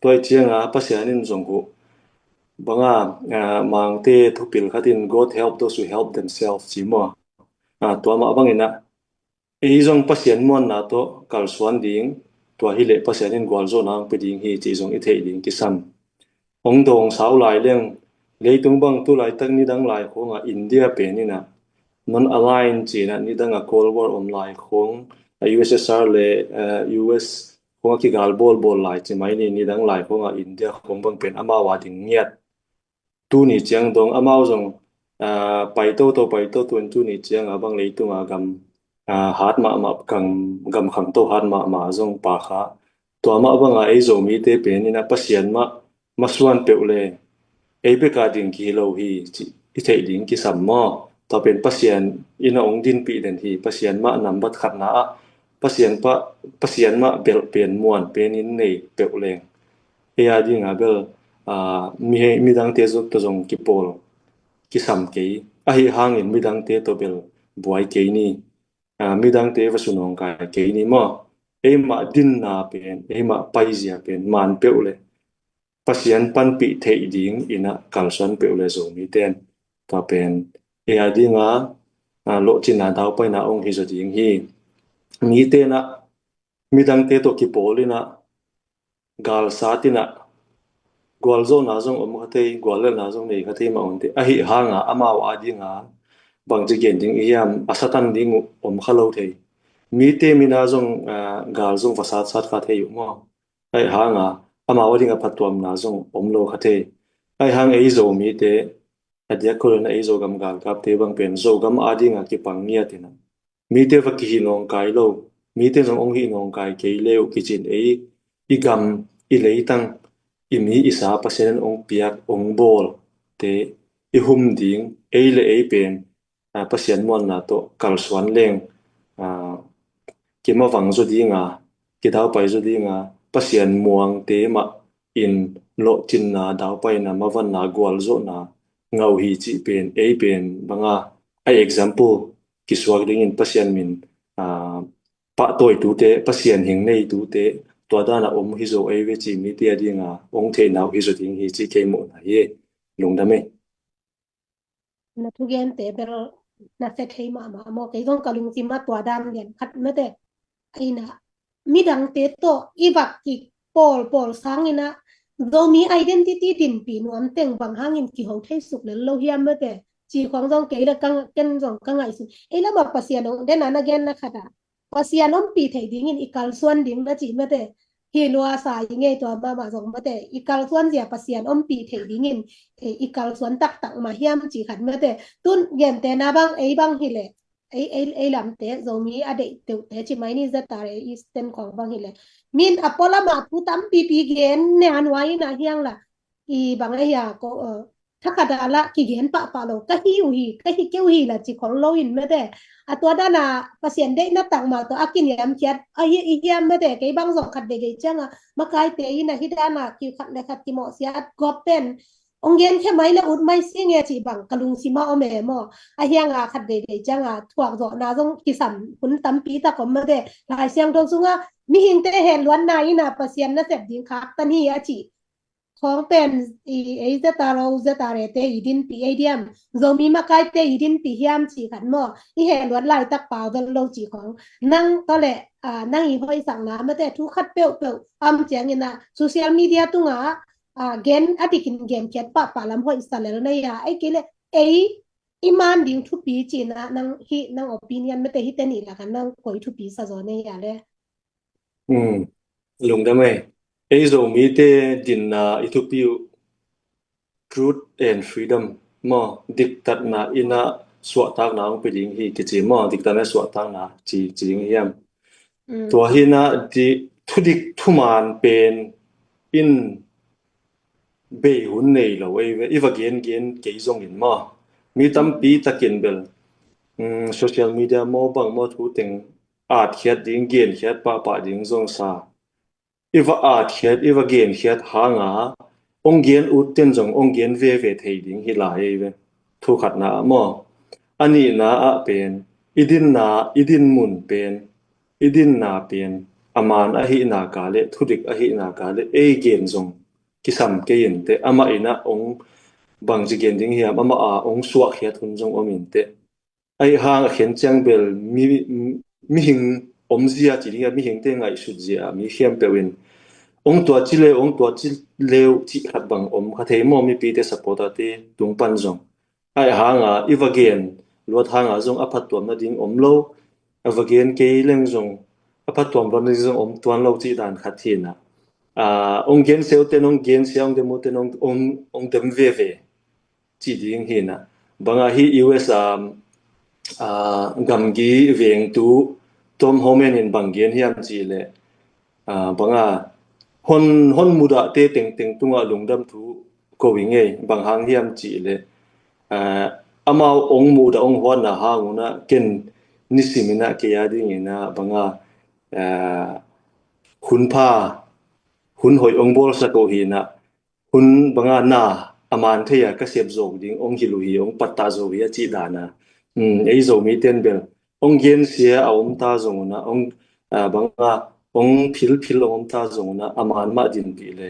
Tua i cianga Pasian in zong huh. Banga, ah, Mangte thupil khatin God help those who help themselves ci maw. Ah, tua mah bangin ah ei zong Pasian muanna tawh kalsuan ding, tua hileh Pasian in gualzawhna ang pe ding hi cih zong i theih ding kisam. Hong dawng sau lai leng, leitung bang tu laitak nidang lai khawngah India pen inah non-align cinah nidangah Cold War om lai khawng, a U S S R le, eh, U S khawngah kigal bawlbawl lai ci mai ni, nidang lai khawngah India khawng bang pen amau a ding ngiat. Tuni ciang dong amau zong, ah, pai toto, pai toto in tuni cianga bang leitunga gam, ah, hat mahmah, gam, gam khangto hat mahmah zong pa kha. Tua mah banga ei Zomite pen inah Pasian mah masuan peuh le ei beka ding kihi lo hi cih i theih ding kisam maw? Tua pen Pasian inah ong dinpih den hi. Pasian mah nambat khatna ah Pasian pa, Pasian mah belh pen muan pen in nei peuh leng ei a dinga bel, ah, mi, midangte zong tawh zong kipawl kisam kei. Ahi hangin midangte tawh bel buai kei ni. Ah, midangte va sunawngkai kei ni maw? Eimah dinna pen, eimah paizia pen man peuh le Pasian panpih theih ding inah kalsuan peuh le Zomite in tua pen ei a dinga, ah, lawhcinna daupaina ong hi zaw ding hi. Mite inah midangte tawh kipawl inah galsat inah gualzawhna zong om kha thei, guallelhna zong nei kha thei mah om thei. Ahi hanga amau a dinga bangci gen ding i hiam, a Satan ding uh om kha lo thei. Mite mina zong, ah, gal zong va satsat kha thei uh maw? Ahi hanga amau a dinga phattuamna zong om lo kha thei. Ahi hang ei Zomite, a diak kholina ei Zogam galkapte bang pen Zogam a dinga kipang ngiat inah mite va kihih nawngkai lo, mite zong ong hih nawngkai kei le uh kicin ei, i gam, i leitang, i mi i sa Pasian in ong piak, ong bawl te i hum ding, ei le ei pen, ah, Pasian muanna tawh kalsuan leng, ah, kimavang zaw dinga, kidaupai zaw dinga, Pasian muangte mah in lawhcinna, daupaina, mavanna, gualzawhna ngah uh hi cih pen, ei pen banga a example kisuak dingin Pasian min, ah, pahtawi tute, Pasian hing nei tute, tua dana om hi zaw ei ve cih mite a dinga ong theihna uh hi zaw ding hi cih kei muhna hi. Lungdam ei. Na thugente bel na sia thei mahmah maw, kei zong ka lungsim ah tua dan lian khat mate. Aina midangte tawh i vak kik pawlpawl sangin ah Zomi identity dinpi nuam teng bang hangin kiho thei suk lel lo hiam mate. Ci khong zong kei le ka, ken zong ka ngaihsun. Ei lamah Pasian ong den a na gen na khat ah Pasian ompih theih dingin i kalsuan ding na cih mate. Hi lua sa i ngei tua mahmah zong mate, i kalsuan zia Pasian ompih theih dingin, eh, i kalsuan taktak mah hiam cih khat mate. Tun gentehna bang ei bang hileh, ei, ei, ei lamte Zomi a deih deuhte cih mai ni, Z R A Eastern khong bang hileh, min a pualamah thu tampipi gen ne a nuai in a hiang la i bang a hia ko, eh, thakhat a la kigen pahpah lo, ka hi uh hi, ka hi kei uh hi la ci khol lo in mate. A tua dana Pasian deihna takmah tawh a kiniamkhiat a hi i hiam mate. Kei bang zong khat veivei cianga makaite in a hi dana ki khat le khat kimawhsiat gawp pen ong genkhia mai le ut mai si nge cih bang ka lungsim ah om e maw. A hianga khat veivei cianga thuak zawhna zong kisam hun tampi tak om mate. Lai Siangtho sunga mihingte hehluatna in a Pasian nasep ding khaktan hi a cih khong pen i, ei Z R O, Z R A te i dinpi ei diam, Zomi makaite i dinpi hiam cih khat maw, i hehluat laitak pau vel lo cih khong. Nang tawh le, ah, nang i hoihsakna mate thu khat peuhpeuh a om ciangin ah social media tungah, ah, gen a dikin genkhiat pahpah lam hoih sa lel na hia, ei kei le ei i man ding thupi cihna nang hi, nang opinion mate hi te nih lakah nang koi thupi sa zaw na hia le. Um, lungdam ei. Ei Zomite dinna i thupi uh truth and freedom maw, diktatna in ah suahtakna hong pia ding hi kici maw, diktatna suahtakna ci, ci ding hiam? Tua hi in ah di, thudik thuman pen in bei hun nei lo ei ve, i va gengen kei zongin maw, mi tampi takin bel social media maw bang maw thu teng atkhiat ding, genkhiat pahpah ding zong sa. I va atkhiat, i va genkhiat hanga hong gen utten zong hong gen veve thei ding hi lai ei ve. Thu khatna ah maw. A nihna ah pen i dinna, i din mun pen, i dinna pen a man ahihna ka le, thudik ahihna ka le ei gen zong kisam kei inteh. Amah in ah hong bangci gen ding hiam, amah a hong suahkhiat hun zong om inteh. Ahi hang a khen ciang bel mi, mihing omzia ci ding a, mihingte ngaihsut zia a mi khempeuh in hong tua ci leu, hong tua ci leu cih khat bang om kha thei maw, mipite supporterte tung pan zong. Ahi hanga i va gen luat hanga zong a phattuam nading om lo, a va gen kei leng zong a phattuam luat nading zong om tuan lo cih dan khat hi in ah. Hong gen seuten hong gen sia, hong dem uten hong, hong dem veve ci ding hi in ah. Banga hi U S a gamgi vengtu Tom Homan in bang gen hiam cih leh, banga hon, hon mudahte tengteng tungah lungdam thu ko hi ngei, bang hang hiam cih leh amau hong mudah hong huatna hang un ah ken nisim in ah kei a dingin ah banga hun pha, hun hoih hong bawlsak uh hi in ah, hun banga na a man thei a ka sep zawk ding hong hilh uh hi, hong pattah zo hi a cih dan a. Ei Zomite in bel hong gensia a om ta zong un ah, hong banga hong philphil a om ta zong un ah, a man mah dinpih le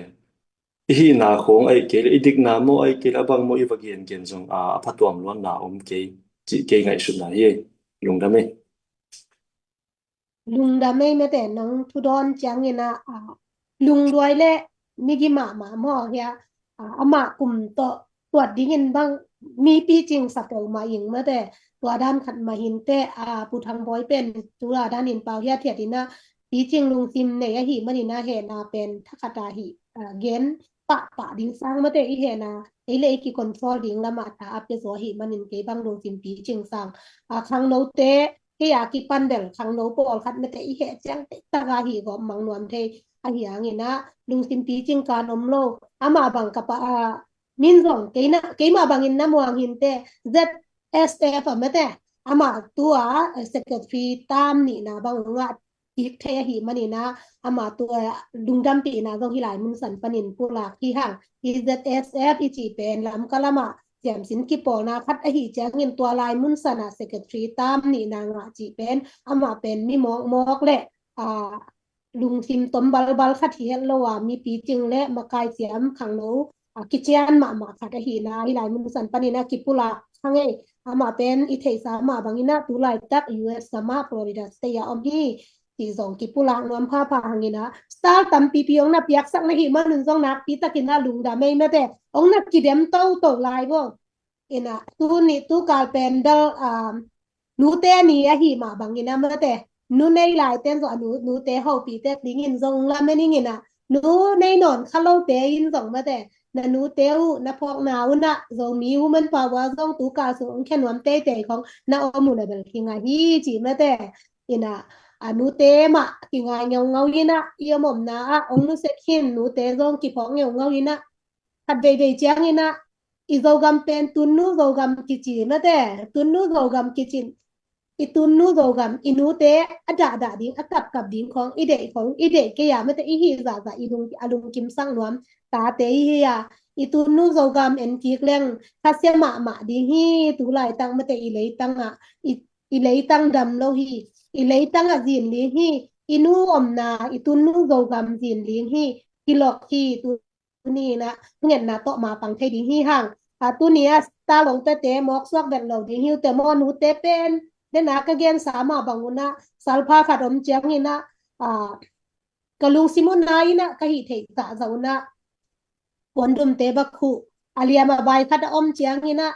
i hihna khawng ahi kei le, i dikna maw ahi kei le, a bang maw i va gengen zong a, a phatuam luanna om kei cih kei ngaihsutna hi. Lungdam ei. Lungdam ei mate, nong thudawn ciangin ah, lungduai le migi mahmah maw hia, amah kum tawh tuat dingin bang mi picing sa peuhmah ing mate, tua dan khat mah hinteh, Pu Thang Bawi pen tua danin pau hiathiat in ah picing lungsim nei ahi manin ah hehna pen thakhat ahi gen pahpah ding sang mate, i hehna ei le ei kicontrol ding lamah tha a pia zaw ahi manin kei bang lungsim picing sang. Khangnote kei a kipan bel khangno pawlkhat mate i heh ciang teitaka hi gawp mang nuam thei ahi hangin ah lungsim picing kan om lo. Amah bang ka pa a min zong keina, keimah bangin na muang hinteh, Z S F a mate, amah tua secretary tam nihna bang ngah ik thei ahi manin ah amah tua lungdampihna zong hi lai mun san panin pulak hi hang. Hi Z S F i cih pen Lamka lamah siamsin kipawlna khat ahi ciangin tua lai mun sanah secretary tam nihna ngah cih pen amah pen mi mawkmawk le lungsim tom balbal khat hi het lo a, mi picing le makai siam khangno kician mahmah khat ahihna hi lai mun san panin ah kipulak hang ei. Amah pen i theihsa mah bangin ah tu laitak U S gam ah Florida State a om hi. Ti zong kipulak nuam phapha hangin ah star tampipi hong na piaksak na hih manun zong nakpi takin ah lungdam ei mate, hong na kidem toto lai vo. In ah tuni tukal pen bel nute ni ahi mah bangin ah mate, nu nei laiten zong a nu, nute hopihte dingin zong lamen ing in ah, nu nei nawn kha lote in zong mate, na nute uh na phawkna un ah Zomi Women Power zong tukal sung hong khia nuam teitei khong na om uh le bel kinga hi ci mate. In ah a nute mah kinga ngeungau in ah i om omna ah hong nusia khin nute zong kiphawk ngeungau in ah khat veivei ciangin ah i Zogam pen Tunnu Zogam kici mate, Tunnu Zogam kicin. I Tunnu Zogam, i nute a dahdah ding, a kapkap ding khong i deih khong i deih kei a mate, i hih zahzah i lung, a lungkimsak nuam tate i hi a. I Tunnu Zogam en kik leng khasia mahmah ding hi. Tu laitak mate i leitang ah i, i leitang dam lo hi. I leitang ah zin ling hi. I nu omna i Tunnu Zogam zin ling hi. Kilok hi. Tu tuni in ah thungetna tawh mapang thei ding hi hang. Tuni ah star hong piate mawksuak vet lo ding hi uh teh maw, nute pen. Den a ka gensa mah bang un ah salpha khat om ciangin ah ka lungsim uh na in ah ka hih theih zahzah un ah puandumte bak huh a liam a bai khat a om ciangin ah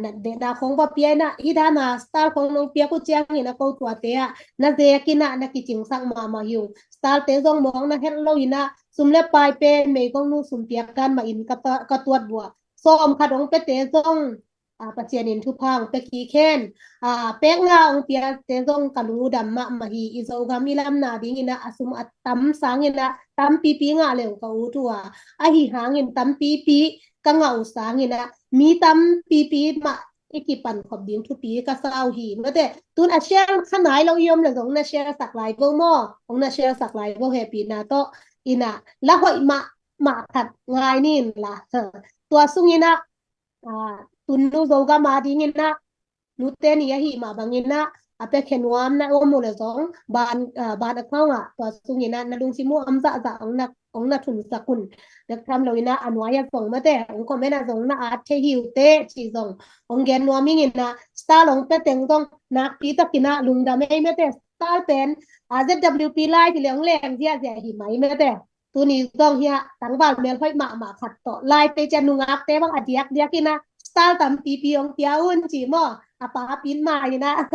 natbehna khong va pia in ah, hih dan a star khong nong piak uh ciangin a ko tuate ah na zek in ah na kicingsak mahmah hi ung. Star te zong mawk na het lo in ah Sum le pai pen meigongnu sum piak dan mah in ka ta-, ka tuat buah. Sawm khat hong piate zong, a, Pasian in thupha hong pia kik hen. A, pek nga hong piate zong ka lungdam mahmah hi. I Zogam i lamna dingin ah, a sum a tam sangin ah, tampipi ngah le uh ka ut uh a. Ahi hangin tampipi ka ngah uh sangin ah, mi tampipi mah i kipan khop ding thupi ka sa uh hi. Mate, tun a share kha nai lo i om le zong na share sak lai vo maw? Hong na share sak lai vo, hehpihna tawh. In ah, la hoih mahmah khat ngai ni in la. Ha. Tua sungin ah, a, tun nu Zogam a dingin ah, nute ni ahih mah bangin ah, a piakhia nuam na om uh le zong, ban, a, ban account ah, tua sungin ah, na lungsim uh om zahzah hong na, hong na thunsak un. Bek tham lo in ah, a nuai ah zong mate, hong comment ah zong na at thei hi uh teh, ci zong hong gen nuam ing in ah, star hong pia teng zong, nakpi takin ah, lungdam ei mate, star pen, a, Z W P lai hi le hong leng ziahziah hi mai mate. Tuni zong hiah tangval mel hoih mahmah khat tawh lai pei cian nungakte bang a diakdiak in ah, style tampipi hong pia un ci maw? A pa pin ma in ah.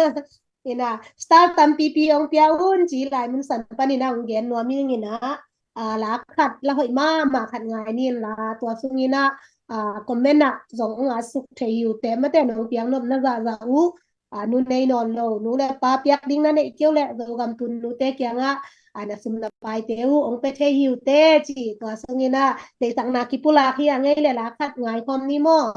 In ah, style tampipi hong pia un ci lai mun san panin ah hong gen nuam ing in ah, a, la khat, la hoih mahmah khat ngai ni in la, tua sungin ah, a, comment ah zong hong at suk thei hi uh teh mate, nong piak nopna zahzah uh, a, nu nei nawn lo, nu le pa piak ding na neih kei uh leh, Zogam tun nute kiangah, a, na sum na paite uh hong pia thei hi uh teh ci, tua sungin ah, deihsakna kipulak hi a, ngei le la khat ngai khawm ni maw?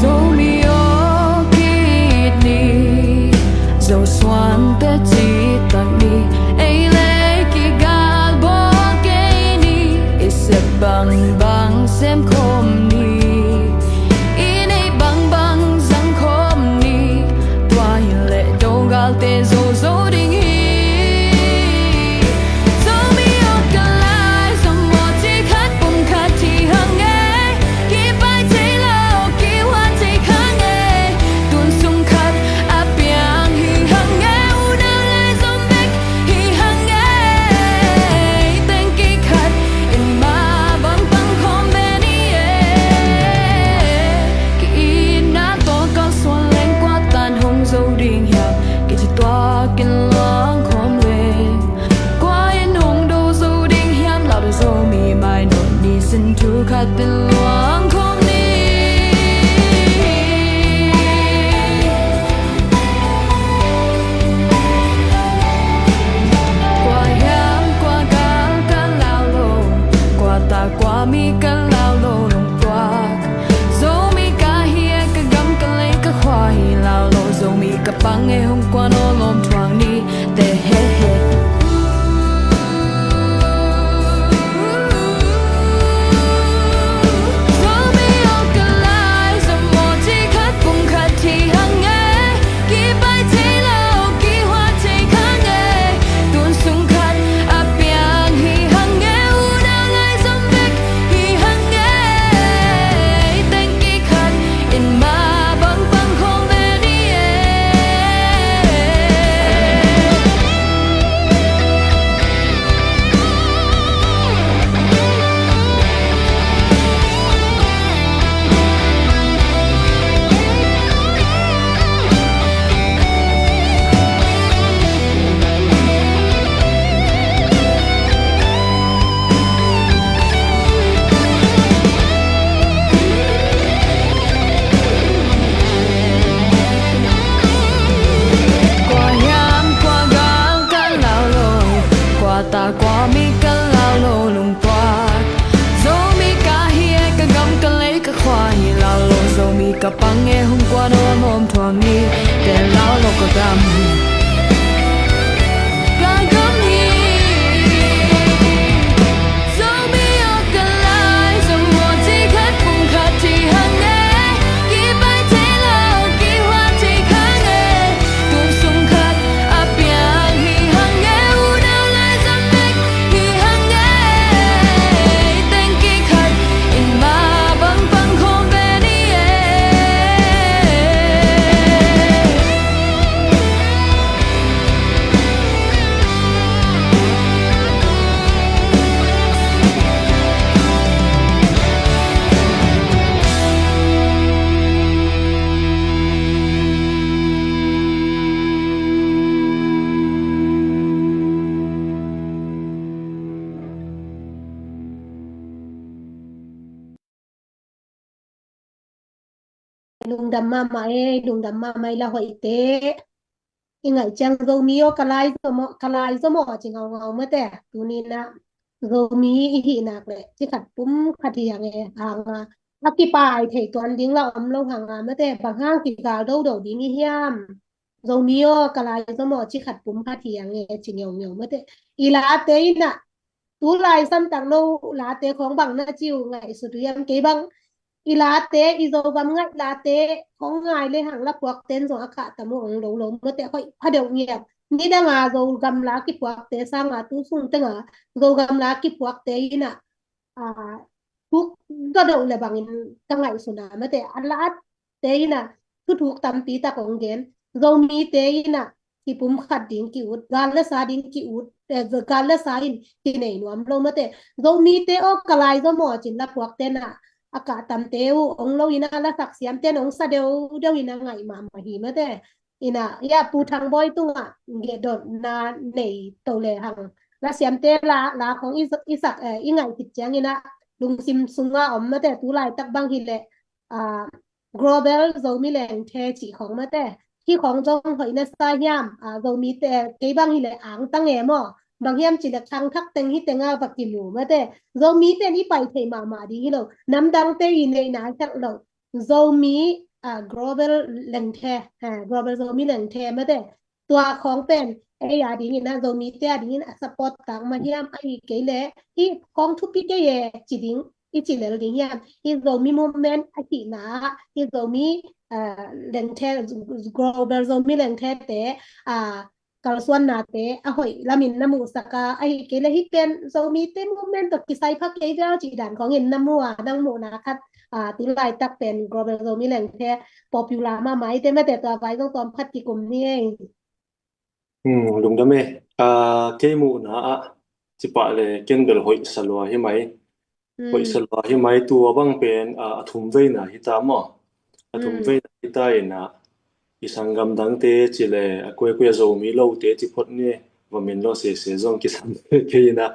Zomi aw ki-it ni, Zosuante citak ni, ei le kigalbawl kei ni, i sep bangbang sem khawm ni, i neih bangbang zang khawm ni, tua hi leh Dogalte zo zo ding hi. Zomi aw ka lai, Zomi aw ci khat pum khat hi hang e, kipai thei lo, kihuan thei kha e, tun sung khat a piang hi hang e, unau lai Zom bek hi hang e, teng kikhat in mah bang pang khawm ve ni e. Ki-itna tawh kalsuan leng kua tan hong zo ding hiam? Kici tuak in luang khawm leng kua in hong do zo ding hiam? Lau Zomi mainawt ni sin thu khat in luang khawm ni. Kua hiam kua gal ka lau lo, kua ta kua mi ka lau lo lungtuak. Zomi ka hi e, ka gam ka lei ka khua hi lau lo, Zomi ka pang e hong kuan aw lawm thuak ni. Te he he. Zomi aw ka lai, Zomi aw ci khat pum khat hi hang e, kipai thei lo, kihuan thei kha e, tun sung khat a piang hi hang e, unau lai Zom bek hi hang e, teng kikhat in mah bang pang khawm ve ni e. Kua hiam kua gal ka lau lo, kua ta kua mi ka lau lo lungtuak. Zomi ka hi e, ka gam ka lei ka khua hi lau lo, Zomi ka pang e hong kuan aw lawm thuak ni. Te lau lo ka gam hi, ka gam hi. Zomi aw ka lai, Zomi aw ci khat pum khat hi hang e, kipai thei lo, kihuan thei kha e, tun sung khat lungdam mahmah ei, lungdam mahmah ei la hoihte. I ngaih ciang Zomi aw ka lai zom aw, ka lai zom aw ci ngaungau mate. Tuni-in ah Zomi i hih nak leh ci khat pum khat hi hang e, hang a, a kipai thei tuan ding la om lo hang a mate, bang hang kigal dodo ding i hiam? Zomi aw ka lai zom aw ci khat pum khat hi hang e ci ngeungeu mate. I late in ah tu lai santak no late khawng bang na ci uh ngaihsut uh hiam? Kei bang i late, i Zogam ngaih late khawng ngai le hang la puakte in zong a kah tam uh ong lo lo mate, hoih pha deuh ngiat. Nidang a Zogam la kipuakte sang a tu sung teng a Zogam la kipuakte in ah, ah, thuk dodeuh le bangin ka ngaihsun a mate, a late in ah thuthuk tampi tak ong gen. Zomite in ah kipum khat ding ki-ut, gal le sa ding ki-ut, eh, gal le sa in kinei nuam lo mate. Zomite aw ka lai zom aw cin la puakte in ah a kah tamte uh ong lo in ah, la sak siamte in ong sa deuhdeuh in ah ngaih mahmah hi mate. In ah, ya, Pu Thang Bawi tungah gehdotna nei to le hang. La siamte la, la khawng i, i sak, eh, i ngaih khit ciang in ah lungsim sung a om mate, tu laitak bang hi leh, ah, Global Zomi Lengthe cih khawng mate. Hih khawng zong hoih na sa hiam? Ah, Zomite, kei bang hi leh angtang e maw. Bang hiam cih leh khangthak teng hi teng a va kimu mate. Zomite in i pai thei mahmah ding hi lo. Namdangte i neihna khialh lo. Zomi, ah, Global Lengthe, ah, Global Zomi Lengthe mate. Tua khawng pen ei a dingin ah, Zomite a dingin a support tak mah hiam, ahih kei leh hih khawng thupi kei e ci ding, i ci lel ding hiam? Hih Zomi movement ahihna, hih Zomi, ah, Lengthe, Global Zomi Lengthe te, ah, kalsuannate a hoih lamin na muhsak a, ahih kei leh hih pen Zomite movement tawh kisai pha kei viau cih dan khawngin na mu a, nang muhna khat, ah, tu laitak pen Global Zomi Lengthe popular mahmah i te mate, tua vai zong tawm khat kikum ni ei. Hmm, lungdam e. Ah, kei muhna ah cipah le ken bel hoih sa lua hi mai. Hoih sa lua hi mai, tua bang pen, ah, a thum veina hi ta maw? A thum veina hi ta in ah, i sanggam dangte ci le a kuai kuai a Zomi lote ci phot ni, va min lo sese zong kisam kei in ah,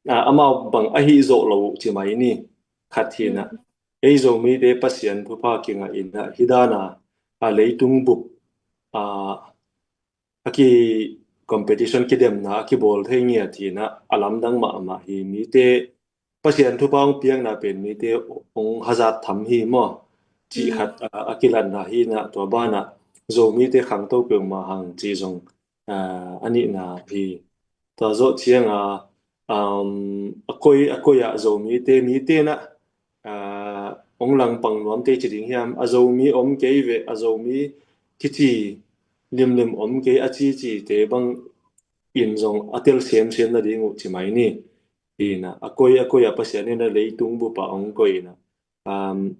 ah, amau bang ahi zawh lo uh ci mai ni. Khat hi in ah, ei Zomite Pasian thupha kingah in ah, hi dan a, a leitung bup, ah, a ki competition kidemna a kibawl thei ngiat hi in ah, a lamdang mahmah hi. Mite Pasian thupha hong piakna pen mite hong hazat tham hi maw? Cih khat, ah, a kilatna hi in ah, tua ban ah Zomite khangto peuhmah hang cih zong, ah, a nihna hi. Tua zawh ciang a, um, a koi, a koi ah Zomite, mite in ah, ah, hong langpang nuamte ci ding hiam, a Zomi om kei ve, a Zomi kici limlim om kei a cicite bang in zong a tel semsem nading uh ci mai ni. Hi in ah, a koi, a koi ah Pasian in ah leitung bup ah hong koih in ah, um,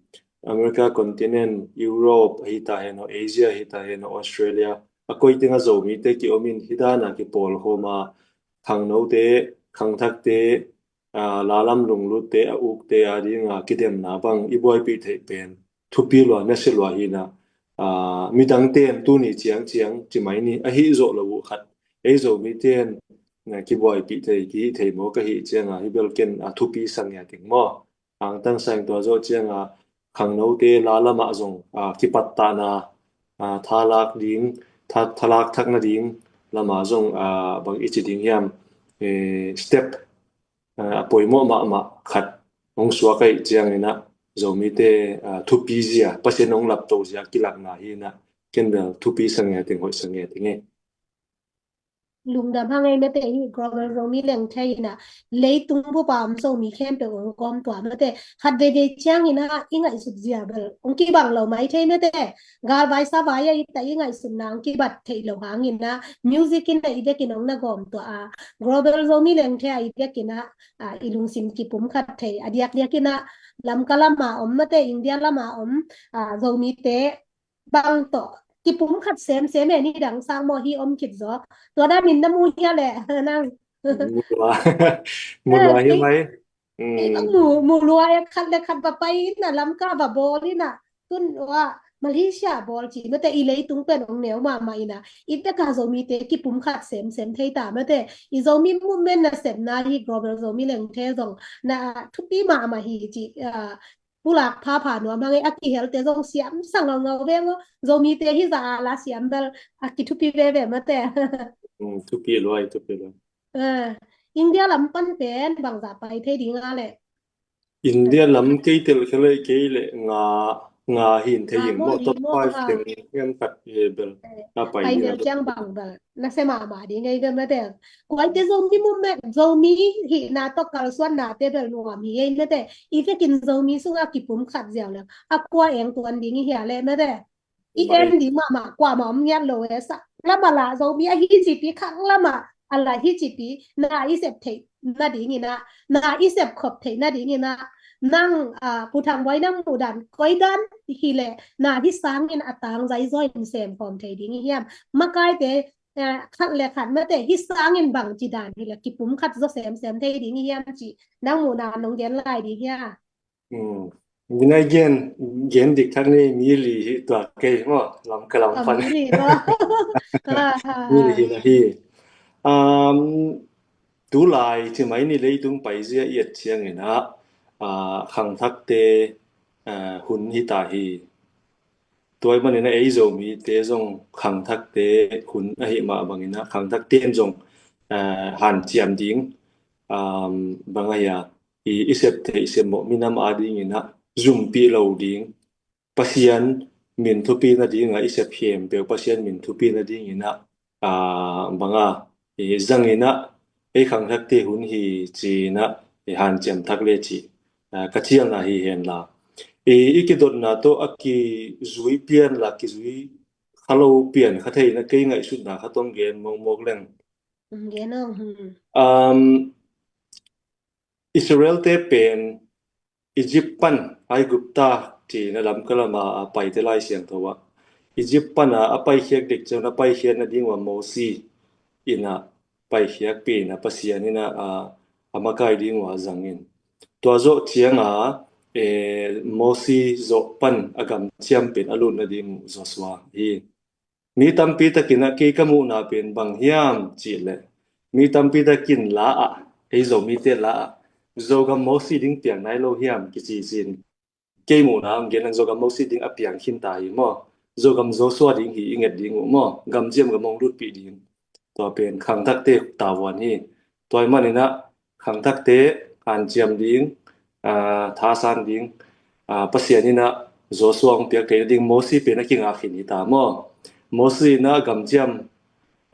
America continent, Europe hi ta hen aw, Asia hi ta hen aw, Australia, a koi teng ah Zomite ki om in, hi dan a kipawlkhawm a, khangnote, khangthakte, ah, lalam lunglutte, a ukte a ding a kidemna bang i buaipih theih pen thupi lua, nasia lua hi in ah, ah, midangte in tuni ciangciang ci mai ni, ahi zawh lo uh khat ei Zomite in, ah, kibuaipih thei, kihih thei maw ka hih ciang a, hi bel ken, ah, thupi sa ngiat ing maw? Angtang sa ing. Tua zawh ciang a, khangnote la lam ah zong, ah, kipattahna, ah, thalak ding, tha-, thalak thak nading lam ah zong, ah, bang i ci ding hiam, eh, step, ah, a poimawh mahmah khat hong suak ahih ciang in ah, Zomite, ah, thupi zia, Pasian hong lapto zia kilakna hi in ah, ken bel thupi sa ngiat ing, hoih sa ngiat ing e. Lungdam hang ei mate. Hih Global Zomi Lengthe in ah leitung bup a om Zomi khempeuh hong kawm tua mate. Khat veivei ciang in ah i ngaihsut zia bel hong kibang lo mai thei mate. Galvai savai ah i ta i ngaihsutna hong kibat theih lo hang in ah, music in ah i vekin hong na gawm tua a, Global Zomi Lengthe ah i vekin ah, ah, i lungsim kipum khat thei. A diakdiak in ah Lamka lam a om mate, India lam a om, ah, Zomite bang tawh kipum khat semsem e, nidang sang maw, hi om khit zaw. Tua dan in na mu hia le nang? Mu lua. Mu lua hi mai. Kei bang mu, mu lua e, khat le khat va pai in ah, Lamka va bawl in ah, tun ah Malaysia bawl ci mate, i leitung pen hong neu mahmah in ah, i bek a Zomite kipum khat semsem thei ta mate. I Zomi movement nasepna hi Global Zomi Lengthe zong na thupi mahmah hi ci, ah, pulak phapha nuam hang e, a kihelte zong siam sa ngaungau ve maw. Zomite hi zah a la siam bel a kithupi veve mate. Mm, thupi luai, thupi luai. Ah, India lam pan pen bangzah pai thei ding a leh? India lam kei tel kha leh kei leh nga, nga hin thei ing maw, top five teng hiam khat hi bel. A pai ding a bel kiang bang bel na se mahmah ding ei bel mate. Kuaite Zomi movement, Zomi hihna tawh kalsuannate bel nuam hi ei mate. I vekin Zomi sungah kipum khat ziau leh a kua eng tuan ding i hia leh mate. I en ding mahmah kuamah om ngiat lo e. Sak lamah lah Zomi a hi cipi, khak lamah a lah hi cipi, na i sep theih nadingin ah, na i sep khop theih nadingin ah, nang, ah, Pu Thang Boi nang muhdan koi dan hileh na hi sangin a tang zaizaw in semkhawm thei ding i hiam? Makaite, eh, khat le khat mate hi sangin bangci dan hileh kipum khat zaw semsem thei ding i hiam cih nang muhna nong gen lai ding hia? Hmm. Minai gen, gen dik thak ni mi li hi tua kei maw, lam ka lam pan. Mi li hi na hi. Um, tulai ci mai ni leitung paizia i et ciangin ah, ah, khangthakte, ah, hun hi ta hi. Tua ahih manin ah ei Zomite zong khangthakte hun ahih mah bangin ah khangthakte in zong, ah, hanciam ding, um, bang a hia, i, i sep theih sep mawh minam a dingin ah zumpih lo ding, Pasian min thupi nading a i sep khempeuh Pasian min thupi nadingin ah, ah, bang a, i zangin ah ei khangthakte hun hi ci-in ah i hanciam thak le cih, ah, ka cialna hi hen la. I, i kidotna tawh a kizui pian la, kizui kha lo pian kha thei in ah kei ngaihsutna khat hong gen mawkmawk leng. Gen aw, hmm. Um, Israel-te pen Egypt pan, Aigupta ci-in a lam ka lam a, a paite Lai Siangtho ah, Egypt pan a, a paikhiat dek ciang a paikhiat nading uh a Mosi in ah paikhiatpih in ah Pasian in ah, a, a makai ding uh a zang in. Tua zawh ciang a, eh, Mosi zawh pan a gamciam pen a lut nading uh Joshua hi. Mi tampi takin ah kei ka muhna pen bang hiam cih leh, mi tampi takin la ah, ei Zomite la ah, Zogam Mosi ding piang nai lo hiam kici ci-in, kei muhna hong gen leng Zogam Mosi ding a piang khin ta hi maw. Zogam Joshua ding hi i nget ding uh maw, gamciam gam hong lutpih ding. Tua pen khangthakte tavuan hi. Tua ahih manin ah khangthakte hanciam ding, ah, thasan ding, ah, Pasian in ah Joshua hong piak theih nading Mosi pen a kingak khin hi ta maw. Mosi in ah gamciam,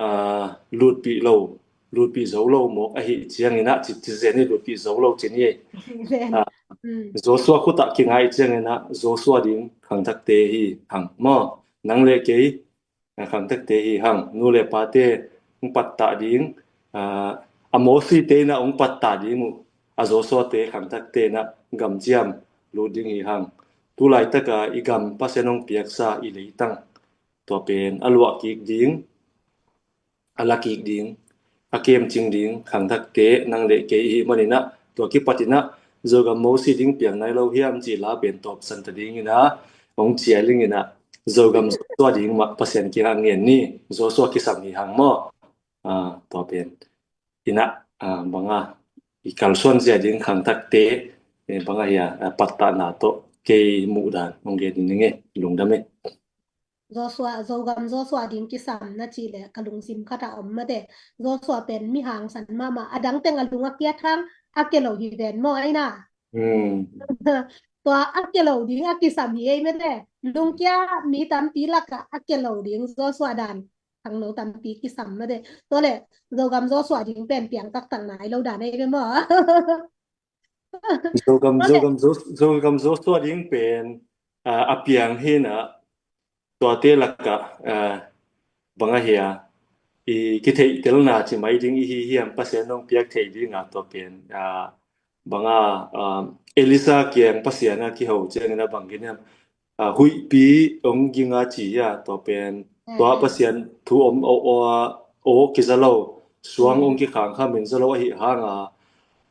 ah, lutpih lo, lutpih zo lo mawk ahih ciangin ah ci, ci zen hi, lutpih zo lo ci ni. Ah, Joshua khut ah kingai ciangin ah Joshua ding khangthakte hi hang maw. Nang le kei, ah, khangthakte hi hang, nu le pate hong pattah ding, ah, a Mosite in ah hong pattah ding uh a Joshua-te khangthakte in ah gamciam lut ding hi hang. Tulaitak a i gam Pasian hong piaksa i leitang tua pen a luah kik ding, a la kik ding, a kemcing ding khangthakte nang le kei i hih manin ah tua kipat in ah Zogam Mosi ding piang nai lo hiam cih la pen tawpsan ta dingin ah hong cial dingin ah Zogam Joshua ding mah Pasian kiangah ngen ni. Joshua kisam hi hang maw. Ah, tua pen in ah, ah, bang a i kalsuan zia ding khangthakte, eh, bang a hia, ah, pattahna tawh kei muhdan hong gen ning e, lungdam e. Joshua, Zogam Joshua ding kisam na cih leh ka lungsim khat ah om mate. Joshua pen mi hangsan mahmah, a dang teng a lung a kiat hang a kia lo hi ven maw, ai na. Hmm. Tua a kia lo ding a kisam hi ei mate. Lungkia mi tampi lakah a kia lo ding Joshua dan khangno tampi kisam mate. Tua leh Zogam Joshua ding pen piang taktak nai lo dan ei ve maw. Zogam, Zogam, Zo-, Zogam Joshua ding pen, ah, a piang hi na, tuate lakah, ah, bang a hia, i kitheihtelna ci mai ding i hi hiam, Pasian hong piak theih ding a tua pen, ah, bang a, ah, Elisha kiang Pasian a kiho ciangin a bang gen hiam, ah, huihpi hong ging a ci hi a, tua pen, tua Pasian thu om aw, aw, aw kiza lo, suang hong kikhang kha min za lo ahi hang a,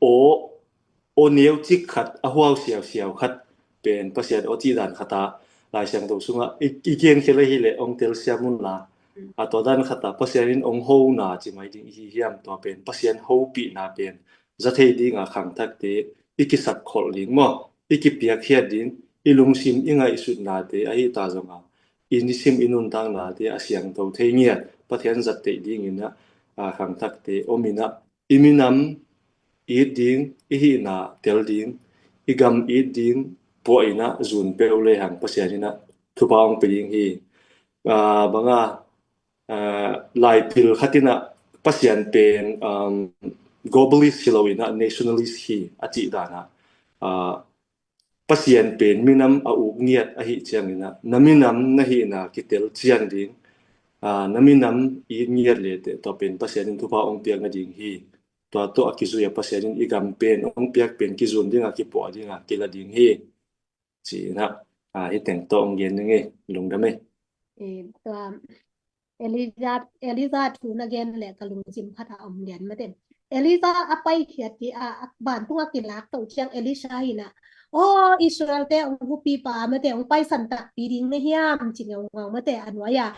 aw, aw neu cik khat, a huau siausiau khat pen Pasian aw cih dan khat a, Lai Siangtho sungah i, i gen khel ahi leh hong telsiam un la, a tua dan khat a Pasian in hong hona ci mai ding i hi hiam, tua pen Pasian hopihna pen za thei ding a khangthakte i kisak kholh ding maw. i kipiakkhiat ding, i lungsim i ngaihsutnate ahi ta zongah i nisim i nuntaknate a siangtho thei ngiat Pathian zat theih dingin ah, a, khangthakte om in ah, i minam it ding, i hihna tel ding, i gam it ding puah in ah zun peuh lehang Pasian in ah thupha hong pia ding hi. A, banga, a, laipil khat in ah Pasian pen, um, globalist hi lo in ah nationalist hi a cih dan ah, a, Pasian pen minam a uk ngiat ahi ciangin ah, na minam na hihna kitel cian ding, a, na minam it ngiat leteh tua pen Pasian in thupha hong piak nading hi. Tua tawh a kizui a Pasian in i gam pen hong piak pen kizun ding a, kipuah ding a, kila ding hi. Ci-in ah, a, hih teng tawh hong gen ning ei, lungdam ei. Eh, tua Elijah, Elijah thu na gen leh ka lungsim khat a om lian mate. Elijah a paikhiat hi a, a vantung a kilak to ciang Elisha in ah, "Oh, Israel te hong hupipa mate, hong paisan takpi ding na hiam?" ci ngeungau mate, a nuai a,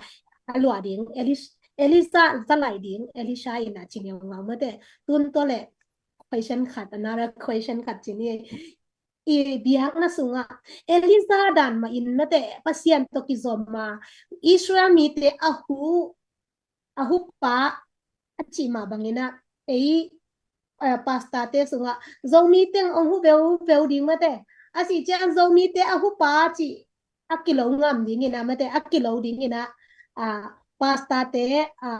a luah ding, Elis-, Elijah za lai ding, Elisha in ah ci ngeungau mate. Tun tua leh question khat, another question khat ci ni. I biakna sungah Elijah dan mah in mate, Pasian tawh kizom a, Israel mite a hu, a hupa a cih mah bangin ah, ei, eh, pastor te sungah Zomi teng hong hu veuveu ding mate, a cih ciang Zomi te a hupa cih a kilo ngam dingin ah mate, a kilo dingin ah, a, pastor te, a,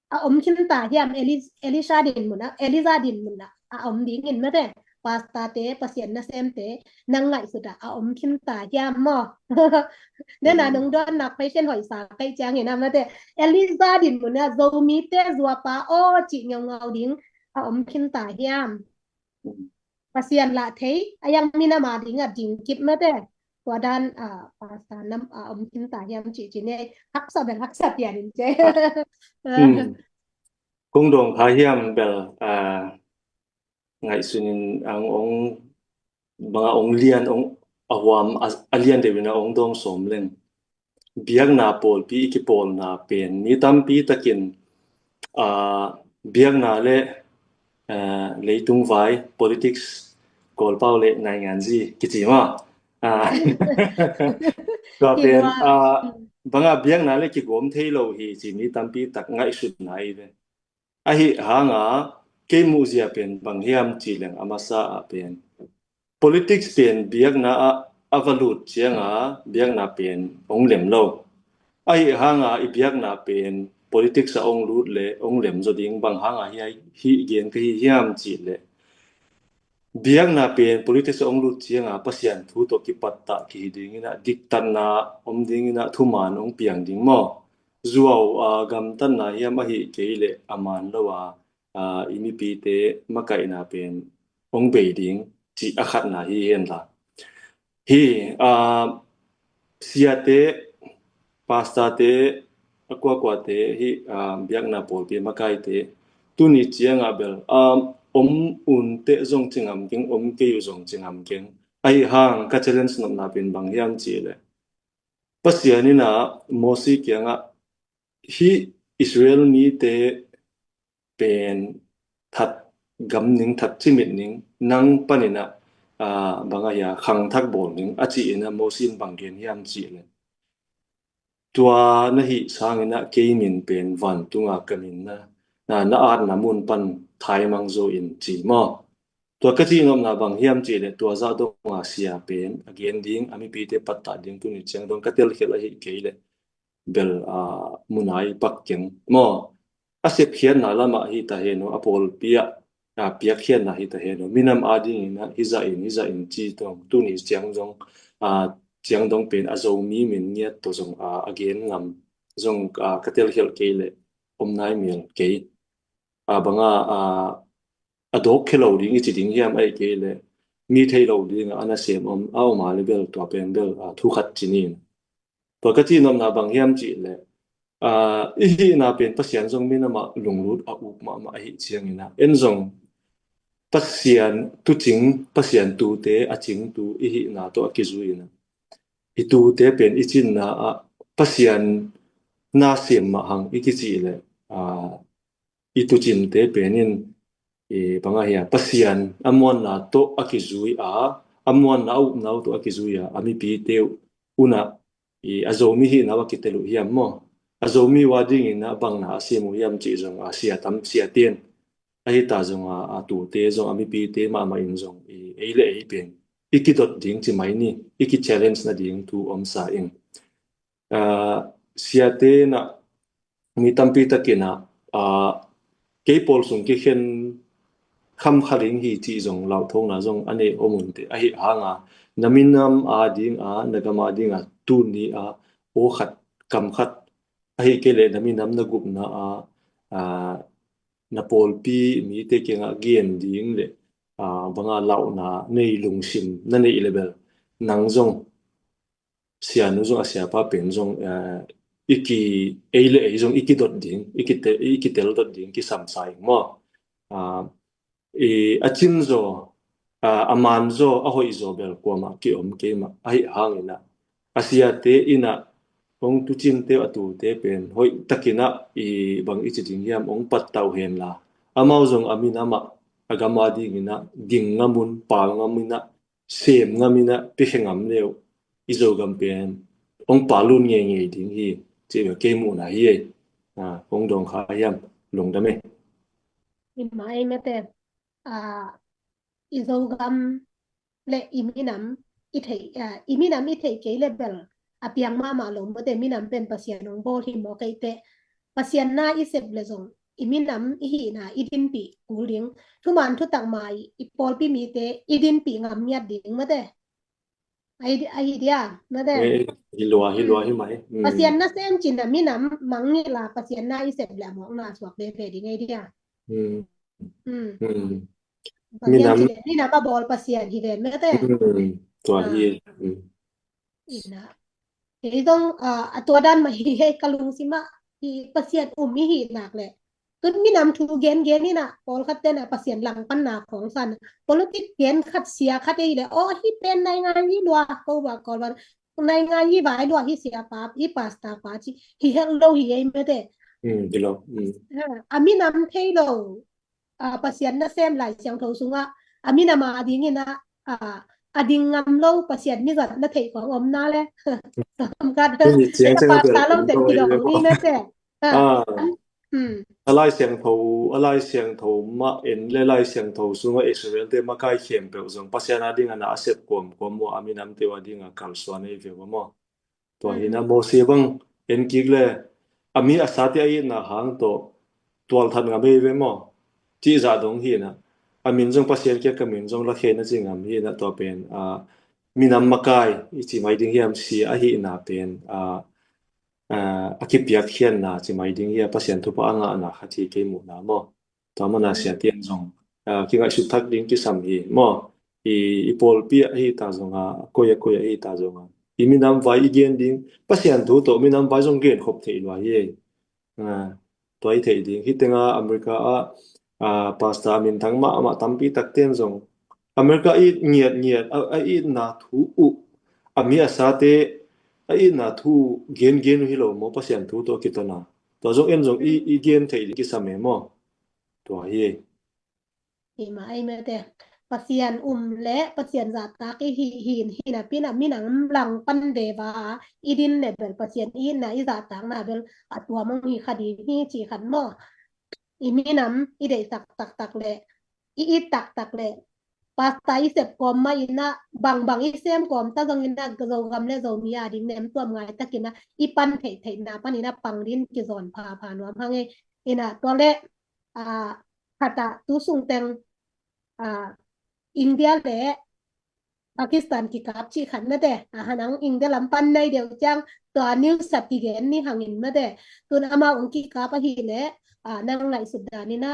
a om khin ta hiam? Eli-, Elisha din mun ah, Elijah din mun ah a om dingin mate, pastor te, Pasian nasemte, nang ngaihsut ah a om khin ta hiam maw? Nena, nong dawnna question hoihsa kei ciangin ah mate, Elijah din mun ah Zomite zuapa aw cih ngeungau ding a om khin ta hiam? Pasian lah thei, a yang minam a ding a ding kip mate. Tua dan, a, pastor nam a om khin ta hiam cih ci ni ei, haksa bel haksa pian in ci. Hmm. Kong dawng kha hiam bel, a, ngaihsun in ang ong, banga ong lian, ong a huam, a, a lian deuh in a ong dawng sawm leng. Biakna pawlpi i kipawlna pen mi tampi takin, a, biakna le, a, leitung vai, politics, Kawlpau le nainganzi kici maw. A, tua pen, a, banga biakna le kigawm thei lo hi ci mi tampi tak ngaihsutna hi ve. Ahi hanga kei muhzia pen bang hiam cih leng a masa ah pen politics pen biakna ah a va lut cianga biakna pen ong lem lo. Ahi hanga i biakna pen politics ah ong lut le ong lem zaw ding bang hanga hi, hi gen ka hi hiam cih leh biakna pen politics ah ong lut cianga Pasian thu tawh kipattah kihi dingin ah diktatna om dingin ah thuman ong piang ding maw? Zuau a gamtatna hiam ahi kei leh a man lo a, a, i mipite makaihna pen ong bei ding cih a khatna hi hen la. Hi, a, siate, pastorte, a kuakuate, hi, a, biakna pawlpi makaite, tuni ciangah bel, a, om un teh zong ci ngam keng, om kei uh zong ci ngam keng. Ahi hang ka challenge nopna pen bang hiam cih leh Pasian in ah Mosi kiangah hih Israel mite pen that gam ning, that cimit ning, nang panin ah, a, bang ahi a, khangthak bawl ning a ci-in ah Mosi in bang gen hiam cih leh tua na hih sangin ah kei min pen vantunga ka min na, na, na atna mun pan thaimang zo in ci maw? Tua ka cihnopna bang hiam cih leh tua zah donga sia pen a gen ding, a mipite pattah ding tuni ciang dong ka telkhial ahi kei leh bel, a, munai pak keng maw? A sepkhiatna lamah hi ta hen aw, a pawlpi ah, a, piakkhiatna hi ta hen aw, minam a dingin ah hizah in, hizah in ci tawng tuni ciang zong, a, ciang dong pen a Zomi min ngiat tawh zong, a, a gen ngam zong, a, ka telkhial kei leh om nai mial kei. A, banga, a, a dawk khia lo ding i ci ding hiam ahi kei leh mi thei lo ding a nasem om, a om a leh bel tua pen bel, a, thu khat ci ning. Tua ka cihnopna bang hiam cih leh, a, i hihna pen Pasian zong minamah lunglut a uk mahmah ahi ciangin ah en zong Pasian tucing, Pasian tute a cingtu i hihna tawh a kizui in ah i tute pen i cinna ah Pasian nasem mah hang i kicih leh, a, i tucinte pen in, i, bang ahi a, Pasian a muanna tawh a kizui a, a muanna a upna uh tawh a kizui a, a mipite uh unah i a Zomi hihna uh a kitel uh hiam maw? A Zomi uh a dingin a bangna a sem uh hiam cih zong a sia tam siaten ahi ta zong a, a tute zong a mipite mahmah in zong i ei le ei pen i kidot ding ci mai ni, i kichallenge nading thu om sa ing. Aa, siate na mi tampi takin a, aa, kei pawl sung kikhen kham kha ding hi cih zong lauthawngna zong a nei om unte ahi hanga na minam a dinga na gam a dinga tuni a aw khat kam khat ahi kei leh na minam na gupna a, aa, na pawlpi mite kiangah gen ding le, aa, banga lauhna nei lungsim na neih le bel nang zong sianu zong a siapa pen zong, aa, i ki ei le ei zong i kidot ding, i kite-, i kitel dot ding kisam sa ing maw? Aa, i a cin zaw, aa, a man zaw, a hoih zaw bel kuamah kiom keimah ahi hangin a, a siate in a hong tucinte a tute pen hoih takin a i bang i ci ding hiam hong pattau hen la, amau zong a minam ah a gam a dingin a ding ngam un, pal ngam in a, sem ngam in a, piakhe ngam le uh i Zogam pen hong palun ngeingei ding hi, ci bel kei muhna hi ei. Aa, hong dawng kha hiam, lungdam ei. Ima ei mate, aa, i Zogam le i minam i thei, aa, i minam i thei kei le bel a piang mahmah lo mate, minam pen Pasian hong bawl hi maw kei te. Pasian na i sep le zong i minam i hihna i dinpih kul ding. Thuman thutak mai i pawlpi mite i dinpih ngam ngiat ding mate. Ahi, ahi dia, mate. Eh, hi lua, hi lua, hi mai. Mm. Pasian na sem cin a minam mangngilh a Pasian na i sep le a mawkna suak veve ding ahi dia. Mm. Mm. Mm. Pasian minam, cin a minam a bawl Pasian hi ve mate. Mm. Tua hi. Ah. Mm. Ina. Kei zong, ah, a tua dan mah hi hei ka lungsim ah hi Pasian um i hi nak le. Tun minam thu gen gen in a, pawlkhat ten a Pasian langpanna khawng san. Politik gen khat sia khat ei le, aw hi pen naingan hi lua, ko ba ko ba. Naingan hi vai lua hi siapa, hi pasta pa ci, hi hel lo hi ei mate. Mm, hi lo. Mm. Ha, a minam thei lo. A, Pasian na sem Lai Siangtho sungah a minam a dingin a, a, a ding ngam lo Pasian mizat na theih khawng om na le. Om khat. Hei, ciang ciang a pasta lo te kidong ni na te. A, a, a Lai Siangtho, a Lai Siangtho mah en le Lai Siangtho sungah Israel te makai khempeuh zong Pasian a dingin a sep kuamkuam uh a, a minam te uh a dingin a kalsuan ei ve uh maw? Tua hi na Mose bang en kik le a mi a sate a itna hang tawh tualthat ngam ei ve maw? Cih zah dong hi na. A min zong Pasian kiang ka min zong lakhia na ci ngam hi na, tua pen, a, minam makai i ci mai ding hiam, sia ahihna pen, a, a, a kipiakkhiatna ci mai ding hiam, Pasian thupha a ngahna khat hi kei muhna maw? Tua mana siate in zong, a, kingaihsut thak ding kisam hi maw? I, i pawlpi ah hi ta zonga, koi a koi ah hi ta zonga, i minam vai i gen ding, Pasian thu tawh minam vai zong gen khop thei lua hi. A, tua i theih ding. Hitenga America ah, a, pastor a minthang mahmah tampi takte in zong America i ngiat ngiat a, a itna thu uh, a mi a sate a itna thu gen gen uh hi lo maw, Pasian thu tawh kitona. Tua zong en zong i, i gen thei ding kisam e maw? Tua hi. Ima ei mate. Pasian um le Pasian zahtak i hi, hi, hi napi-in a minam langpan veve a, i din le bel Pasian i itna i zahtakna bel a tuam hong hi kha ding hi ci khat maw? I minam i deihsak taktak le i it taktak le pasta i sep kawm mah in a, bangbang i sem kawm ta zongin a, Zogam le Zomi a ding nem tuam ngai takin a, i pan theihtheihna panin a pang din kizawn phapha nuam hang e. Ina tua le, a, khat a tu sung teng, a, India le Pakistan kikap cih khat na te, a, hanang India lam pan nai deuh ciang tua news sap kigen ni hangin mate, tun amau ong kikap ahih leh, a, nang ngaihsut danin a,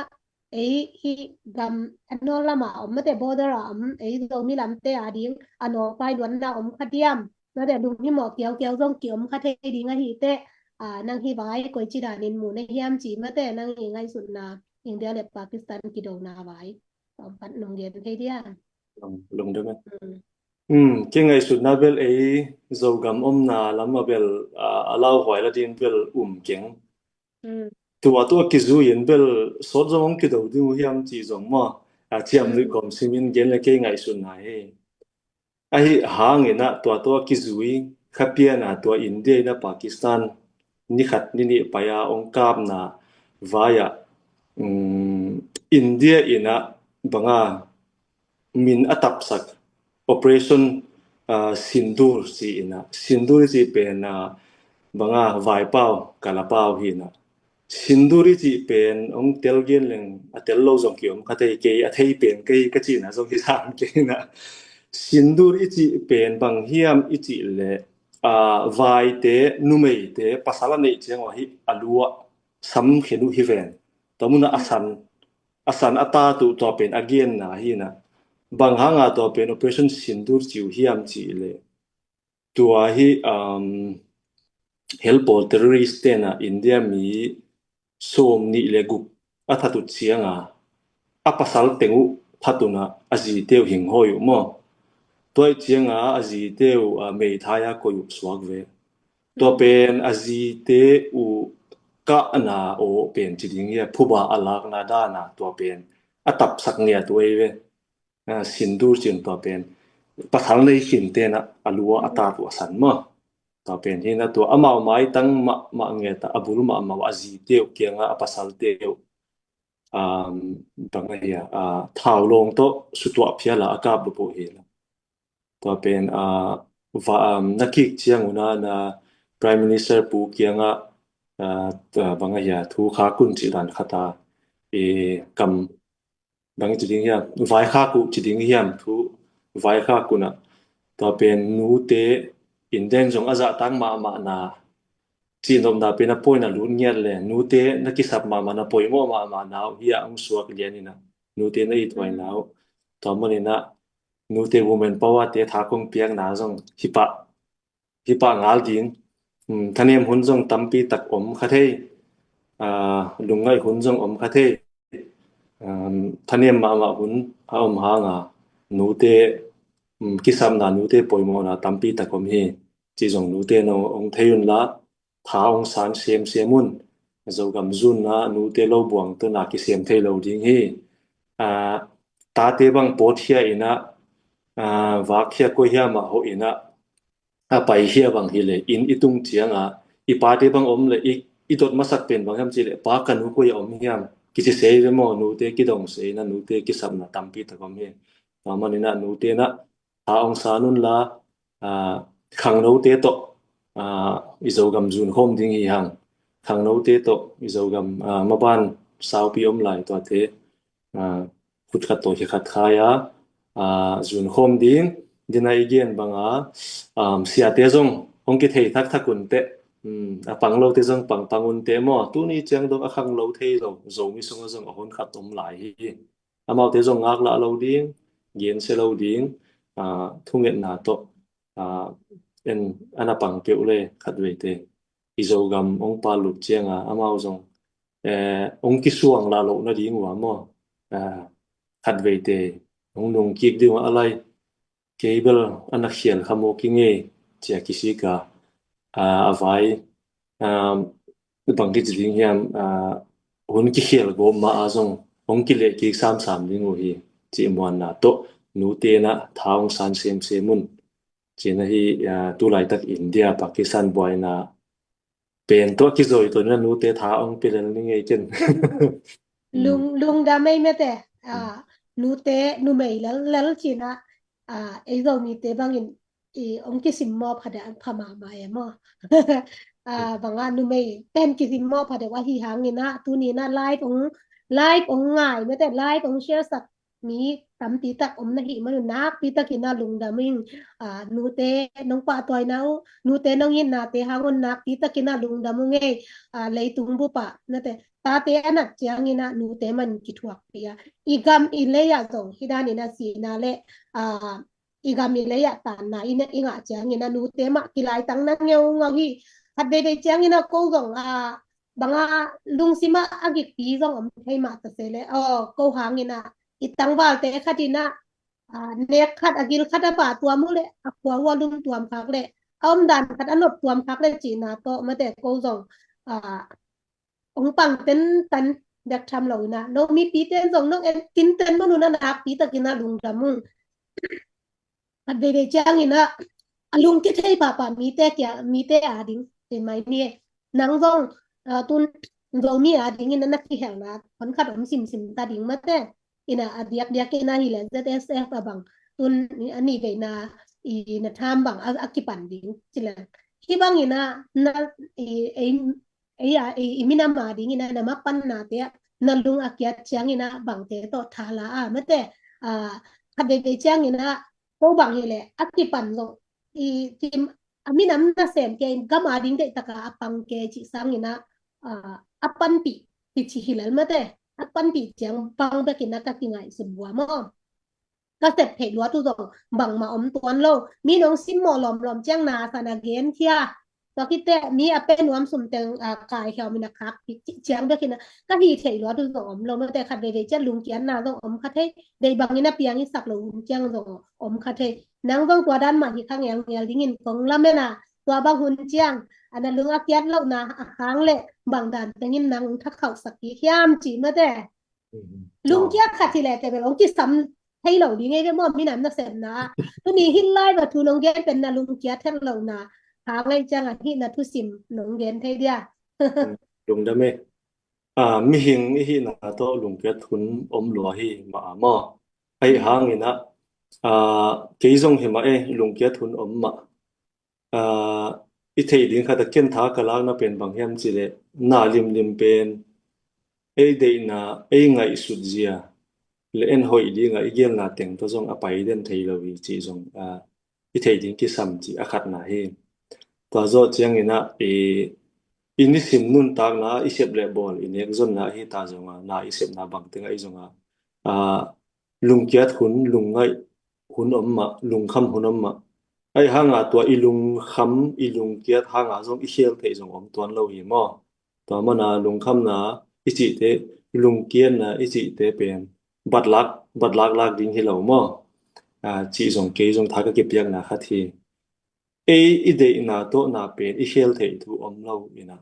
ei hih gam a nawl lamah om mate, border a om, ei Zomi lamte a ding a nawlpai luanna om kha diam? Mate, lunghimawh kiaukiau zong kiom kha thei ding ahih teh, a, nang hih vai koici danin mu na hiam ci mate, nang i ngaihsutna India le Pakistan kidona vai. Om pat nong gen thei diam? Lungdam e. Hmm. Hmm, kei ngaihsutna bel ei Zogam omna lam a bel, a, a lauhuai la din bel um keng. Hmm. Tua tua kizui in bel sawt zong hong kido ding uh hiam ci zong maw? A, ciam lui kawm simin gen le kei ngaihsutna hi. Ahi hangin ah tua tawh kizui khapian a tua India in ah Pakistan ni khat ni nih pai a ong kapna vai ah, um, India in ah banga min a tapsak Operation, ah, Sindoor ci in ah, Sindoor i cih pen, ah, banga vaipau, kalapau hi in ah. Sindoor i cih pen ong tel gen leng a tel lo zong kiom kha thei, kei a thei pen kei ka cihna zong hi sam kei in ah. Sindoor i cih pen bang hiam i cih leh, ah, vaite, numeite, pasal a neih ciang uh ahi a lu ah sam khen uh hi ven. Tua mun ah a san, a san a tat uh tua pen a genna hi in ah. Bang hanga tua pen Operation Sindoor ci uh hiam cih leh tua hi, um, helpawl terrorist ten ah India mi sawm nih le guk a that uh cianga a pasal teng uh that un ah a zite uh hing hawi uh maw. Tua ih cianga a zite uh, ah, meithai a koih uh suak ve. Tua pen a zite uh kahna aw pen ci ding hia, phuba a lakna dana tua pen a tapsak ngiat uh ei ve. Ah, Sindoor ci un tua pen pasal nei khin ten ah a lu ah a tat uh a san maw. Tua pen hi in ah tua amau maitang mahmah ngiat ah a bul mahmah uh a zite uh kianga a pasalte uh, um, bang ahi a, ah, thau lawng tawh sutuah phial a a kap lupuk hi in ah. Tua pen, ah, va, um, na kik ciang un ah na Prime Minister pu kiangah, ah, ah, bang ahi a, thu khak un cih dan khat a, i kam bang ci ding hiam, vaikhak uh ci ding hiam, thu vaikhak un ah. Tua pen nute in den zong a zahtak mahmahna, cihnopna pen a pawi na lut ngiat le, nute na kisap mahmahna, poimawh mahmahna uh hi a hong suak lian in ah, nute na ithuaina uh. Tua man in ah nute women power te tha kong piakna zong hi pah, hi pah ngal ding. Um, thanem hun zong tampi tak om kha thei. Ah, lungngaih hun zong om kha thei. Um, thanem mahmah hun a om hanga nute, um, kisapna, nute poimawhna tampi tak om hi. Ci zong nute na hong thei un la, tha hong san semsem un. Zogam zunna nute lo buang tawh na kisem thei lo ding hi. Ah, tate bang pawtkhia in ah, ah, vakkhia koi hiam ah hoh in ah, a paikhia bang hi le, inn i tung cianga i pate bang om le, i, i dot masak pen bang hiam ci le, pa ka nu koi a om hiam, kici sei ve maw, nute kidong sei in ah, nute kisapna tampi tak om hi. Tua man in ah nute na tha hong san un la, ah, khangnote tawh, ah, i Zogam zun khawm ding hi hang. Khangnote tawh i Zogam, ah, maban saupi om lai tuate, ah, khut khat tawh hi khat khai a, ah, zun khawm ding. Dina i gen banga, um, siate zong hong kithei thakthak un teh, um, a pang lote zong pangpang un teh maw. Tuni ciang dong a khanglo thei lo, Zomi sungah zong a hun khat om lai hi. Amaute zong ngaklah lo ding, gensia lo ding, ah, thungetna tawh, ah, en, a na pang peuh le khat veite i Zogam hong pal lut cianga amau zong, eh, hong kisuang lah loh nading uh a maw, ah, khat veite hong nung kik ding uh a lai cable a na khial kha maw ki ngei cia kisik a, ah, a vai, ah, bang kici ding hiam, ah, hun kikhial gawp ma a zong hong kileh kik samsam ding uh hi. Cih muanna tawh nute na tha hong san semsem un. Cihna hi, ah, tulaitak India Pakistan buaina pen tawh kizoi tawh na nute tha hong pia lel ni ngei ken. Lung, lungdam ei mete, ah, nute numei lel lel cihna, ah, ei Zomite bangin i hong kisim maw pha deuh, pha mahmah e maw. Ah, banga numei pen kisim maw pha deuh ahi hangin ah, tuni na live hong, live hong ngai mete, live hong share sak mi tampi tak om na hih manun nakpi takin ah lungdam ing. Ah, nute nong pahtawi na uh, nute nong itnate hang un nakpi takin ah lungdam ung ei. Ah, leitung bup ah nate tate a nat ciangin ah nute man kithuakpih a, i gam i lei ah zong hi danin ah sihna le, ah, i gam i lei ah tanna i ngah ciangin ah nute mah kilaitang na ngeungau hi. Khat veivei ciangin ah ko zong, ah, banga lungsim ah a gikpi zong om thei mah ta se le, aw, ko hangin ah i tangvalte khat in ah, ah, nek khat a gil khat a pah tuam uh le, a khua uh a lum tuam khak le, a omdan khat a nop tuam khak le cihna tawh mate ko zong, ah, hong pang tentan bek tham lo in ah, no mipite zong nong en tinten manun ah nakpi takin ah lungdam ung. Khat veivei ciangin ah a lungkia thei pahpah mite kia, mite ading, ti mai ni. Nang zong, ah, tun Zomi adingin ah na kihelna hon khat om simsim ta ding mate. Ina a diakdiak ina hi le Z S F a bang tun a nih veina i na tham bang a, a kipan ding ci le. Hi bang ina na i, ei, ei a, i, i minam ading ina na mapanna te na lung a kiat ciang ina bangte tawh thala a mate. A, khat veivei ciang ina ko bang hi le a kipan zong i, kim, a minam nasem ke in gam ading deih taka a pang ke ci sang ina, a, a panpih hi ci hi lel mate. A panpih ciang bang bek ina ka kingaihsut bua maw. Ka sep theih luat uh zong bangmah om tuan lo. Mi nong simmawh lawmlawm ciang na san a gen khia. Tua khit teh mi a pe nuam sum teng, a, kai hiau min a khak ci, ciang bek ina ka hi theih luat uh zong om lo mate. Khat veivei ciang lungkiatna zong om kha thei. Deih bangin a piang i sak lo hun ciang zong om kha thei. Nang zong tua dan mah hi kha ngelngel dingin kong lamen a, tua bang hun ciang a na lung a kiat lohna a khang le bang dan tengin nang thakkhauhsak kik hiam ci mate. Lungkiat khat hi le te bel ong kisam thei lo ding ei ve maw, minam nasepna. Tuni hih lai va thu nong gen pen na lungkiat het lohna khang ei ciang a hih na thusim nong gen thei dia. Lungdam e. A, mihing i hihna tawh lungkiat hun om lua hi mah a maw. Ahi hangin ah, a, kei zong hi mah e, lungkiat hun om mah. A, i theih ding khat a ken tha ka lakna pen bang hiam ci le, na limlim pen ei deihna, ei ngaihsut zia le en hoih dinga i gelna teng tawh zong a pai den thei lo hi ci zong, a, i theih ding kisam ci a khatna hi. Tua zawh ciangin ah i, i nisim nuntakna i sep le bawl i nek zonna ahi ta zonga na i sepna bang tengah i zonga, a, lungkiat hun, lungngaih hun om mah, lungkham hun om mah. Ahi hanga tua i lungkham, i lungkiat hanga zong i khel theih zong om tuan lo hi maw. Tua mana lungkhamna i cihte, lungkiatna i cihte pen batlak, batlak lak ding hi lo maw. A, cih zong kei zong tha ka kipiakna khat hi. Ei i deihna tawhna pen i khel theih thu om lo ina.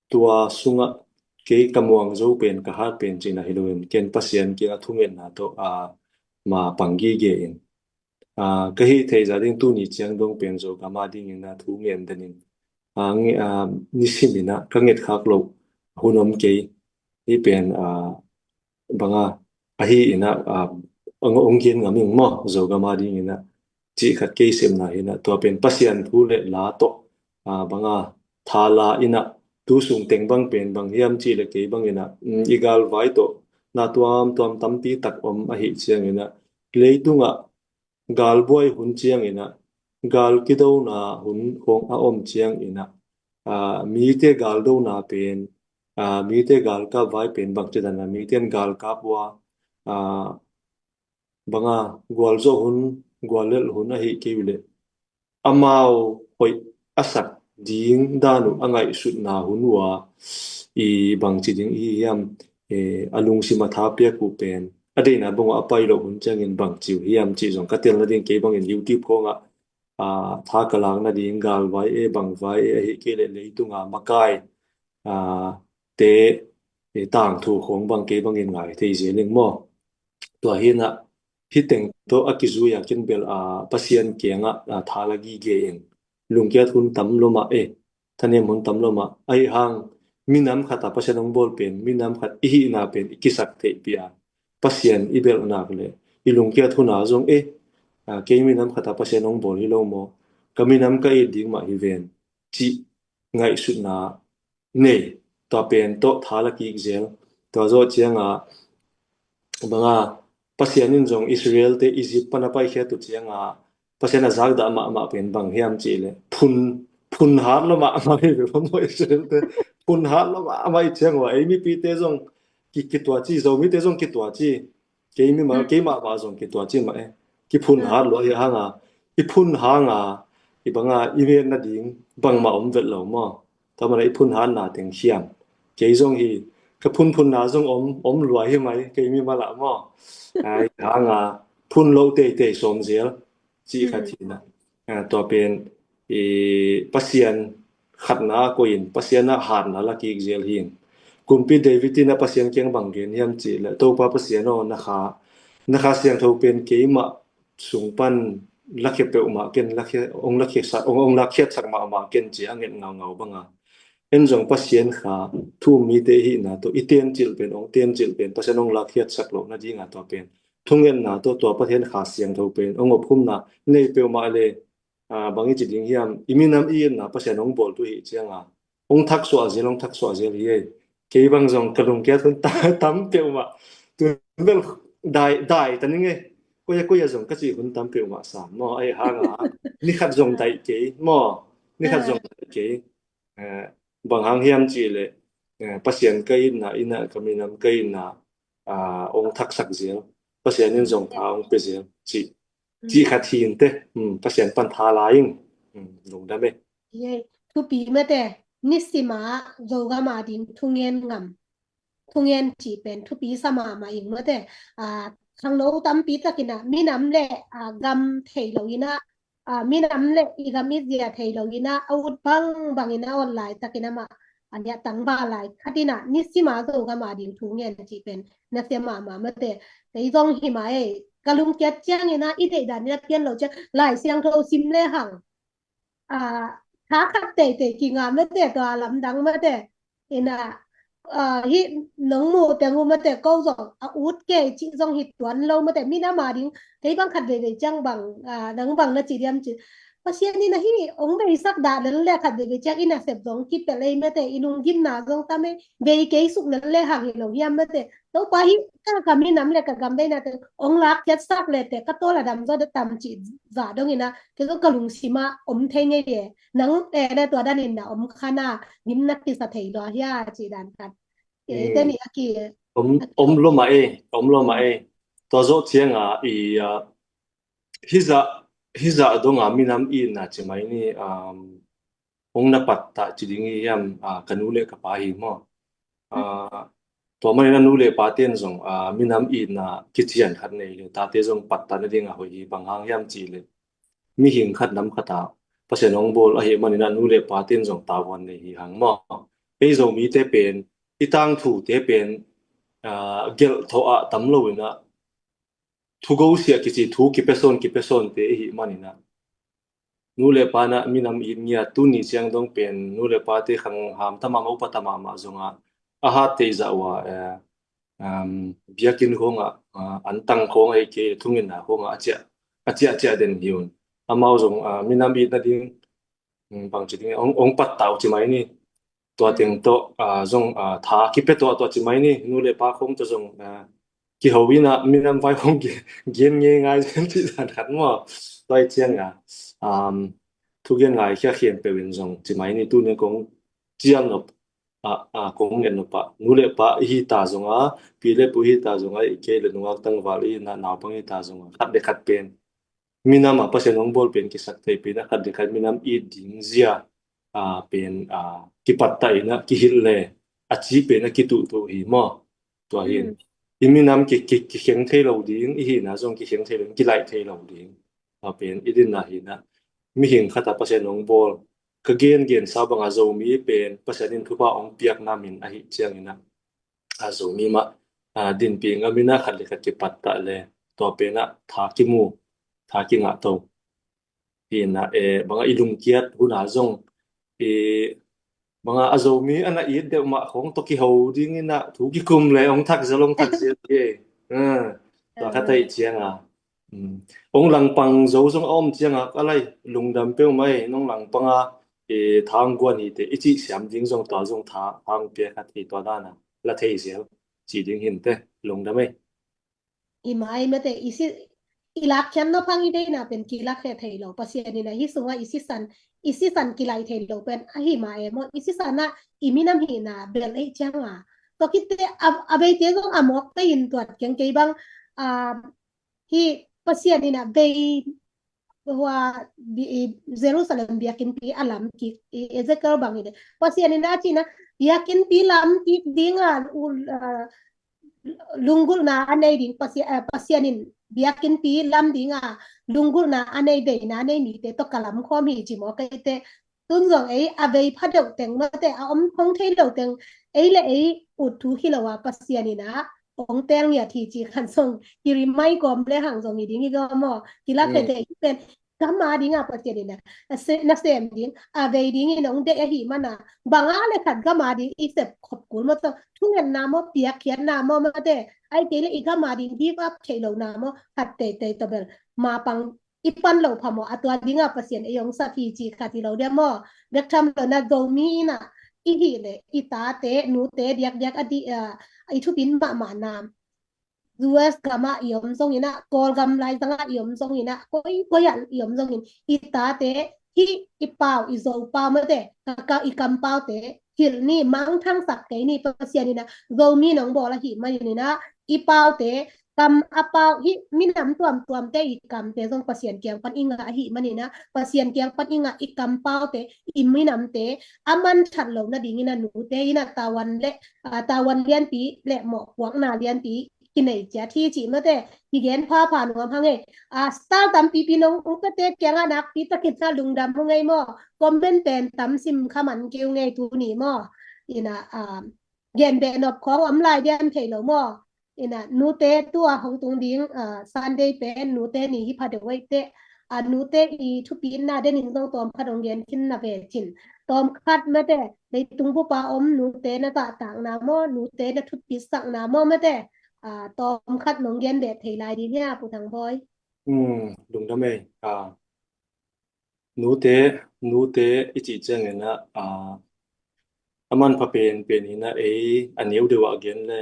Tua sungah kei ka muang zo pen ka hat pen cihna hi loin ken Pasian kiangah thungetna tawh, a, ma pang gige in. A, ka hih theih zah ding tuni ciang dong pen Zogam a dingin a thu ngen denin, a, nge-, a, nisim ina ka ngetkhak loh hun om kei. Hih pen, a, banga ahi ina, a, ong, ong gen ngam ing maw, Zogam a ding ina cih khat kei sepna hi ina tua pen Pasian thu le la tawh, a, banga thala ina tu sung teng bang pen bang hiam cih le kei bang ina, mm, i galvai tawh na tuamtuam tampi tak om ahi ciang ina leitungah galbuai hun ciang ina, gal kidona hun hong a om ciang ina, a, mite galdona pen, a, mite galkap vai pen bang ci dan a, mite in galkap ua, a, banga gualzawh hun, guallelh hun ahi kei uh leh amau hoih a sak ding dan uh a ngaihsutna hun uh a, i bangci ding i hi hiam, e, a lungsim a tha piak uh pen a deihna bang uh a pai loh hun ciangin bangci uh hiam cih zong ka telna ding kei bangin YouTube khawngah, a, tha ka lakna ding galvai e, bangvai e, ahi kei leh leitunga makai, a, te, e, tangthu khawng bang kei bangin ngai thei zel ing maw. Tua hi ina hih teng tawh a kizui a kin bel, a, Pasian kiangah, a, tha la gige in lungkiat hun tam lo mah e, thanem hun tam lo mah. Ahi hang minam khat a Pasian hong bawl pen, minam khat i hihna pen i kisak theihpih a Pasian i belh nak le i lungkiat hun a zong e, a, kei minam khat a Pasian hong bawl hi lo maw, ka minam ka it ding mah hi ven cih ngaihsutna nei, tua pen tawh tha la kik zel. Tua zawh cianga banga Pasian in zong Israel te Egypt pan a paikhiat uh cianga Pasian a zakdah mahmah pen bang hiam cih le phun, phun hat lo mahmah hi ve maw Israel te. Phun hat lo mahmah hi ciang ua ei mipite zong ki, kituaci, Zomite zong kituaci. Kei mi mah, kei mah mah zong kituaci mah e. Kiphun hat lo ahi hanga, i phun hanga i banga i vetna ding bangmah om vet lo maw. Tua mana i phun hatna teng khiam. Kei zong hi ka phunphunna zong om, om lua hi mai kei mi mah lah maw. Ahi hanga phun lo teitei sawm zel cih khat hi ina. A, tua pen i Pasian khatna a koih in Pasian a hatna la kik zel hi. Kumpi David in a Pasian kiang bang gen hiam cih le, Topa Pasian aw, na kha, na kha siangtho pen keimah sung pan lakhia peuhmah ken, lakhia, hong lakhiatsak, hong, hong lakhiatsak mahmah ken ci a nget ngaungau banga. En zong Pasian kha thu um mite ihina tawh i tencilh pen, hong tencilh pen Pasian hong lakhiatsak loh nadinga tua pen thungetna tawh tua Pathian Kha Siangtho pen hong opkhumna nei peuhmah le, ah, bang i ci ding hiam, i minam i itna Pasian hong bawl tu hi cianga hong thaksuah zel, hong thaksuah zel hi ei. Kei bang zong ka lungkiat hun ta-, tam peuhmah. Tun bel dai, dai ta ning ei. Koia, koia zong ka cih hun tam peuhmah sam maw, ahi hanga ni khat zong daih kei maw, ni khat zong daih kei. Eh, bang hang hiam cih leh, eh, Pasian ka itna, ina ka minam ka itna, ah, hong thaksak zel, Pasian in zong tha hong pia zel cih, cih khat hi inteh. Hmm, Pasian pan tha lai ing. Hmm, lungdam ei. Thupi mate, nisima Zogama ding thungen ngam, thungen cih pen thupi sa mahmah ing mate. Ah, khangno tampi takina minam le, ah, gam thei lo ina, ah, minam le i gam i zia thei lo ina, a ut bangbang ina, a ot laitakina mah, a liah tangval lai khatina nisima Zogama ding thungen cih pen nasia mahmah mate. Kei zong himah ei, ka lungkiat ciangina i deihdan ina pian lo ciang Lai Siangtho sim le hang, ah, tha khat teitei kinga mate, tua lamdang mate. Ina, ah, hih nong mu teng uh mate, ko zong a ut kei cih zong hi tuan lo mate, minam a ding, kei bang khat veivei ciang bang, ah, nang bang na ci diam ci. Pasian ina hih hong veisak dah lel le khat veivei ciang ina sep zong kipelh ei mate, i lunggimna zong tam ei, vei kei suk lel le hang hi lo hiam mate. Topa hih ka, ka minam le ka gam veina teng hong lakhiatsak le teh ka tawl a dam zaw deuh tam cih zah dongina, kei zong ka lungsimah om thei ngei e. Nang, eh, le tua danin na om khana, lim na kisa thei lua hia cih dan khat. Eh, teni a ki, om, om lo mah e, om lo mah e. Tua zawh cianga i, ah, hizah, hizah donga minam itna ci mai ni, um, hong na pattah ci ding hi hiam, ah, ka nu le ka pa hi maw. Ah, tua manin a nu le pa ten zong, ah, minam itna kician khat nei le, tate zong pattah nadinga hoih hi, bang hang hiam cih leh mihing khat nam khatah Pasian hong bawl ahih manin a nu le pa ten zong tavuan nei hi hang maw. Ei Zomite pen, i tangthute pen, ah, gelh thawh ah tam lo ina, thu gosiah kici, thu kipia sawn, kipia sawnte ihih manina, nu le pa na minam it ngiat, tuni ciang dong pen nu le pate khang hamta mahmah, upa ta mahmah zonga a hat theih zah ua, eh, um, biakinn khawngah, ah, an tang khawngah hi kei, thungetna khawngah a ciah, a ciah, a ciah den hi un. Amau zong, ah, minam it nading, um, bangci ding, ong, ong pattau ci mai ni. Tua teng tawh, ah, zong, ah, tha kipia tuahtuah ci mai ni. Nu le pa khawng tawh zong, ah, kiho ina minam vai khawng gen, gen ngei ngai zen cih dan khat maw. Tua hi cianga, um, thugen ngaikhia khempeuh in zong ci mai ni. Tuni kong ciam nop, ah, ah, kong nget nop ah, nu le pa ihi ta zonga, pi le pu ihi ta zonga, i kei le nungak tangval ihina, naupang ihi ta zonga, khat le khat pen minam a Pasian hong bawl pen kisak thei pen a, khat le khat minam it ding zia, ah, pen, ah, kipattah ina kihilh le a ci pen a kituhtuh hi maw. Tua hin i minam ki, ki, kikheng thei lo ding, ihina zong kikheng thei lo ding, kilaih thei lo ding. Tua pen i dinna hina, mihing khat a Pasian hong bawl, ka gengensa banga Zomi pen Pasian in thupha hong piakna min ahih ciangina, a, Zomi mah, a, dinpi ngam ina khat le khat kipattah le tua pena tha kimu, tha kingah to. Hina, eh, banga i lungkiat huna zong, eh, banga a Zomi ana it deuh mah khawng tawh kiho dingina thu kikum le hong thak zel, hong thak zel hi. Eh, tua khat ahih cianga, um, hong langpang zo zong a om cianga, a lai lungdam peuhmah ei, nong langpanga, eh, tha hong guan hi teh i cih siam ding zong, tua zong tha, tha hong pia khat hi, tua dana la thei zel ci ding hinte, lungdam ei. I mai mate, i si, i lakkhiat nop hang i deihna pen kilakkhia thei lo, Pasian ina hi sunga i sisan, i sisan kilaih thei lo pen ahi ma e maw, i sisana i minam hihna belh ei cianga. Tua khit teh a, a beite zong a mawk pei in tuat keng, kei bang, a, hi Pasian ina bei hua bi-, i Jerusalem biakinnpi a lam kik, i Ezekiel bang hi de. Pasian ina a cina biakinnpi lam kik dinga, u, a, lunggulhna a nei ding Pasia-, a, Pasian in biakinnpi lam dinga lunggulhna a nei, deihna a nei mite tawh ka lam khawm hi ci maw, kei teh tun zong ei a vei pha deuh teng mate, a om hong thei lo teng ei le ei ut thu hi lo a, Pasian ina ong tel ngiat hi ci khan zong ki remind kawm le hang zong hi ding hi gawm aw. Ki la thei thei pen gam a ding a Pasian in a, a se-, na sem ding a vei ding in ong deih ahi mana, bang a le khat gam a ding i sep khop kul maw, tawh thungetna maw, piakkhiatna maw, mate, ai kei le i gam a ding give up thei lo na maw, khat teitei tawh bel ma pang i pan lo pha maw, a tua ding a Pasian ei ong sap hi ci khat hi lo dia maw. Bek tham lo na, Zomi in a i hih le i tate nute diakdiak a di, a, i thupit mahmah na, U S gam ah i om zongin a, Kawlgam laizang ah i om zongin a, koi koi ah i om zongin, i tate hih i pau, i Zo pau mate, ka, ka, i kam paute hilh ni, mangthangsak kei ni. Pasian in a Zomi nong bawl ahih manin a, i paute, kam a pau, hih minam tuamtuamte i kamte zong Pasian kiang pan i ngah ahih manin a, Pasian kiang pan i ngah i kam paute, i minamte a man that lo nadingin a nute in a tavuan le, a, tavuan lianpi le mawhpuakna lianpi kinei ciat hi cih mate, kigen phapha nuam hang e. A, star tampipi nong ung pete kiangah nakpi takin a lungdam hong ei maw? Comment pen tam sim kha man kei ung ei tuni maw? Ina, a, gen beh nop khawng om lai diam thei lo maw? Ina, nute tua hong tung ding, a, Sunday pen nute ni hi pha deuh ei teh. A, nute i thupitna denin zong tawmkhat hong gen khin na ve cin. Tawmkhat mate, leitung bup a om nute na zahtakna maw, nute na thupisak na maw mate, a, tawmkhat nong gen beh thei lai ding hia, Pu Thang Bawi? Hmm, lungdam ei. A, nute, nute i cih ciangin a, a, a manpha penpen in a, ei a neu deuh ah gen le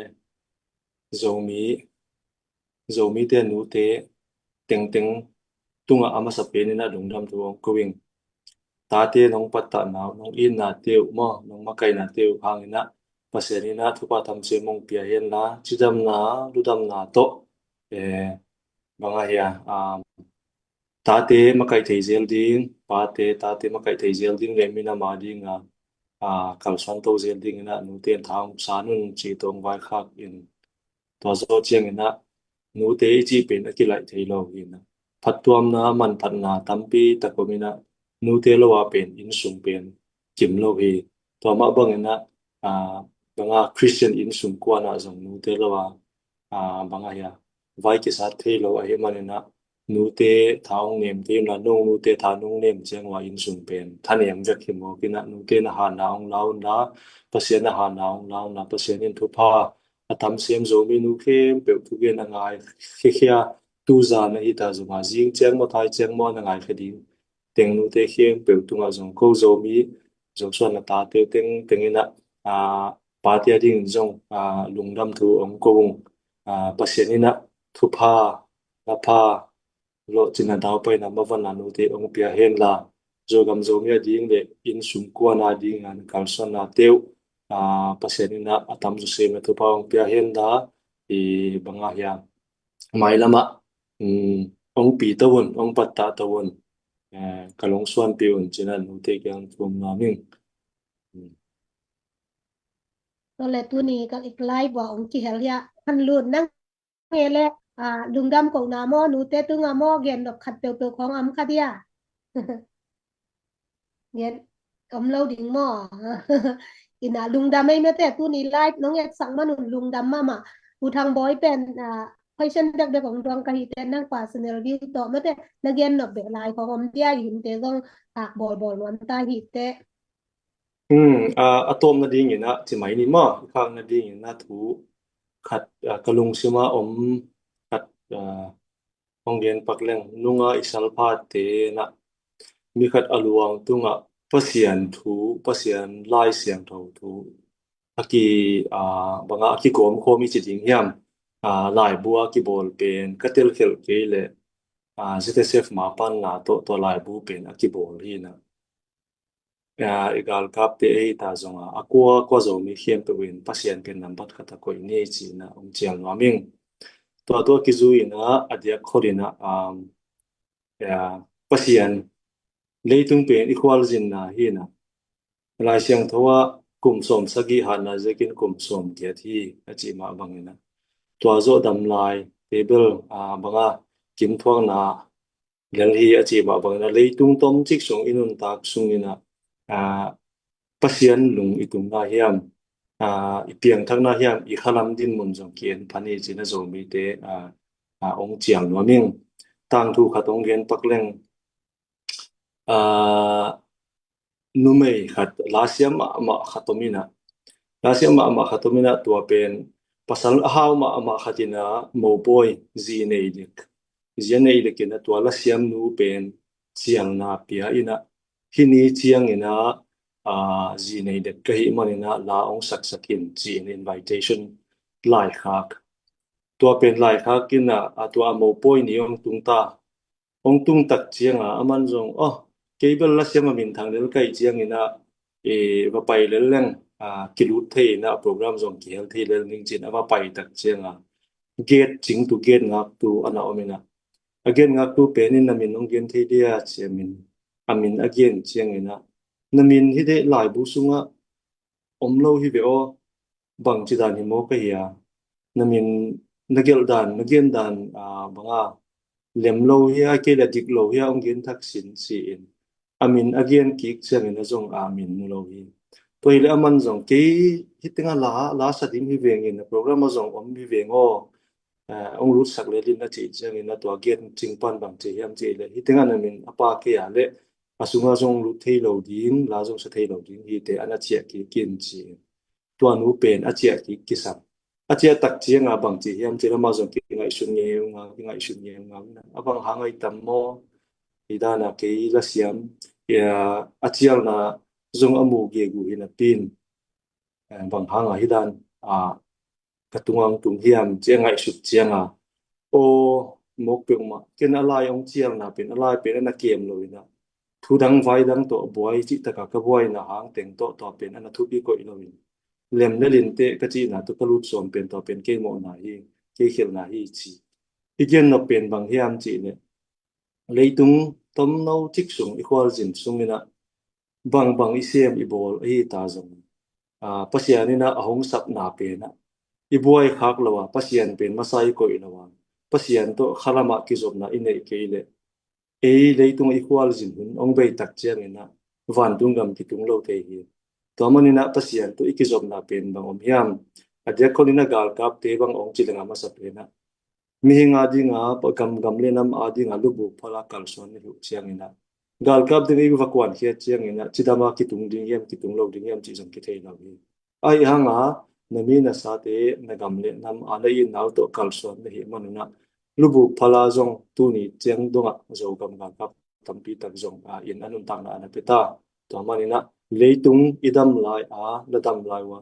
Zomi, Zomite nute tengteng tungah a masa penin a lungdam thu ong ko ing. Tate nong pattahna uh, nong itnate uh maw, nong makainate uh hangin a Pasian in a thupha tamsiam ong pia hen la, cidamna, ludamna tawh, eh, bang a hia, um, tate makaih thei zel ding, pate, tate makaih thei zel ding le minam a ding a, a, kalsuan to zel dingin a nute in tha ong san un ci tawh ong vaikhak in, tua zawh ciangin a nute i cih pen a kilaih thei lo hi na. Phattuamna, manphatna tampi tak om in a, nute lo a pen innsung pen kim lo hi. Tua mah bangin a, a, bang a Christian innsung kuan ah zong nute lo a, a, bang a hia, vai kisat thei lo ahih manin a, nute tha ong nem te in la, nong nute tha nong nem ciang ua innsung pen thanem vek hi mawk in a, nute na hatna ong la un la, Pasian na hatna ong la un la, Pasian in thupha a tamsiam Zomi nu khempeuh thugen a ngai khiakhia, tuzan ahi ta zong a, zing ciang maw, thai ciang maw, na ngaikhia ding teng nute khempeuh tungah zong ko Zomi, Zo suan a tate tengteng in a, a, pate a dingin zong, a, lungdam thu ong ko ung. A, Pasian in a thupha, lapha, lawhcinna, daupaina, mavanna nute ong pia hen la, Zogam Zomi a ding le innsung kuan a ding a kalsuannate uh, a, Pasian in a, a tam zaw sem a thupha ong pia hen la, i bang a hia, mailam ah, um, ong pi to un, ong pattah to un, eh, ka lungsuanpih un ci-in a nute kiang thum nuam ing. Um. Tua le tuni ka ik lai bua ong kihel hia, han lut nang e le, a, lungdam kohna maw, nute tunga maw, gen nop khat peuhpeuh khawng om kha dia? Gen om lo ding maw? Ina lungdam ei mate, tuni live nong etsak man un lungdam mahmah. Pu Thang Bawi pen, a, question bekbek ong duang ka hi teh, nang personal view tawh mate, na gen nop beh lai khawng om dia, i hinte zong khak bawlbawl nuam ta hi teh. Hmm, a, a tawpna dingin a, ci mai ni maw, i khakna dingin a thu khat, a, ka lungsim a om khat, a, hong gen pak leng, nunga i salphate na, mi khat a luang tungah Pasian thu, Pasian Lai Siangtho thu a ki, a, bang a, a kigawm khawm i ci ding hiam, a, laibu a kibawl pen ka telkhelh kei leh, a, Z S F ma panna tawh tua laibu pen a kibawl hi na. A, i galkapte ei ta zong a, a kua kua Zomi khempeuh in Pasian pen nambat khat a koih ni ci-in a ong cial nuam ing. Tua tua kizui in a, a diak khol in a, um, a, Pasian, leitung pen i khualzinna hi na. Lai Siangtho ah kum sawm sagih hatna ziakin kum sawm giat hi a cih mah bangin a, tua zawh dam lai te bel, a, bang a, kimthuakna lel hi a cih mah bangin a, leitung tomcik sung i nuntak sungin a, a, Pasian lung i tung lai hiam? aa, i piangthakna hiam, i khalam dinmun zong ki-en pha ni ci-in a Zomite, aa, aa, ong cial nuam ing. Tangthu khat ong gen pak leng, aa, numei khat, lasiam mahmah khat om in ah, lasiam mahmah khat om in ah, tua pen pasal a hau mahmah khat in ah mopawi zi nei dek, zi a nei dek in ah tua lasiam nu pen cialna pia in ah, hih ni ciangin ah, aa, zi nei dek ka hih manin ah la ong saksak in ci-in invitation laikhak. Tua pen laikhak in ah, a tua a mopawi ni ong tung ta. Ong tung tak ciang a aman zong, oh, kei bel lasiam a minthang lel ka hih ciangin ah, e, va pai lel leng, aa, kilut thei in ah program zong kihel thei lel ning ci-in a va pai tak ciang a, gate cingtu, gate ngaktu a na om in ah, a gate ngaktu pen in, "Na min ong gen thei dia?" ci a min, a min a gen ciangin ah, "Na min hi deh, laibu sungah om lo hi ve aw, bangci dan hi maw ka hia? Na min, na gelh dan, na gen dan, aa, banga lem lo hia, kei le dik lo hia, ong gen thak sin," ci-in a min a gen kik ciangin a zong a min mu lo hi. Tua hi le aman zong, "Kei hih tengah la, la sa ding hi vengin, a program a zong om hi veng aw, aa, ong lutsak lel in," a cih ciangin a tua gate cing pan bang ci hiam cih le, "Hih tengah na min a pha kei a le a sungah zong lut thei lo ding, la zong sa thei lo ding hi teh," a na ciah kik in ci. Tua nu pen a ciah kik kisam. A ciah tak ciang a bang ci hiam cih le, amah zong kingaihsun ngeungau, kingaihsun ngeungau in ah, "A bang hang a i tam maw? Hi dan a kei lasiam, aa, a cialna zong a mu gegu hi napi in, aa, bang hang a hih dan a ka tungah ong tung hiam?" ci a ngaihsut ciang a, "Aw, mawk peuhmah, ken a lai ong cialna pen, a lai pen a na kem lo in ah, thu dang vai dang tawh buai cih tak a ka buaina hang teng tawh tua pen a na thupi koih lo in, lem lel in teh, ka cihna tawh ka lut sawm pen tua pen kei mawhna hi, kei khelhna hi," ci. I gen nop pen bang hiam cih le, leitung tomno cik sung i khualzin sung in ah, bangbang i sem i bawl ahi ta zong, aa, Pasian in ah a hong sapna pen ah i buai khak lo a, Pasian pen masa i koih lo a, Pasian tawh khalam ah kizopna i neih kei le, ei leitung i khualzin hun ong bei tak ciangin ah vantung gam kitung lo thei hi. Tua manin ah Pasian tawh i kizopna pen bang om hiam? A diakhon in ah galkapte bang ong ci leng a masa pen ah, mihing a ding a, gam, gam le nam a ding a lubuk phala kalsuan na hi uh ciangin ah, galkap ding i va kuankhiat ciangin ah, cidam a kitung ding hiam, kitung lo ding hiam cih zong kithei lo hi. Ahi hang a, na mi na sate, na gam le nam a na itna uh tawh kalsuan na hih manin ah, lubuk phala zong tuni ciang dong ah Zogam galkap tampi tak zong, aa, in a nuntakna a na pia ta. Tua manin ah, leitung i dam lai a, na dam lai uh a,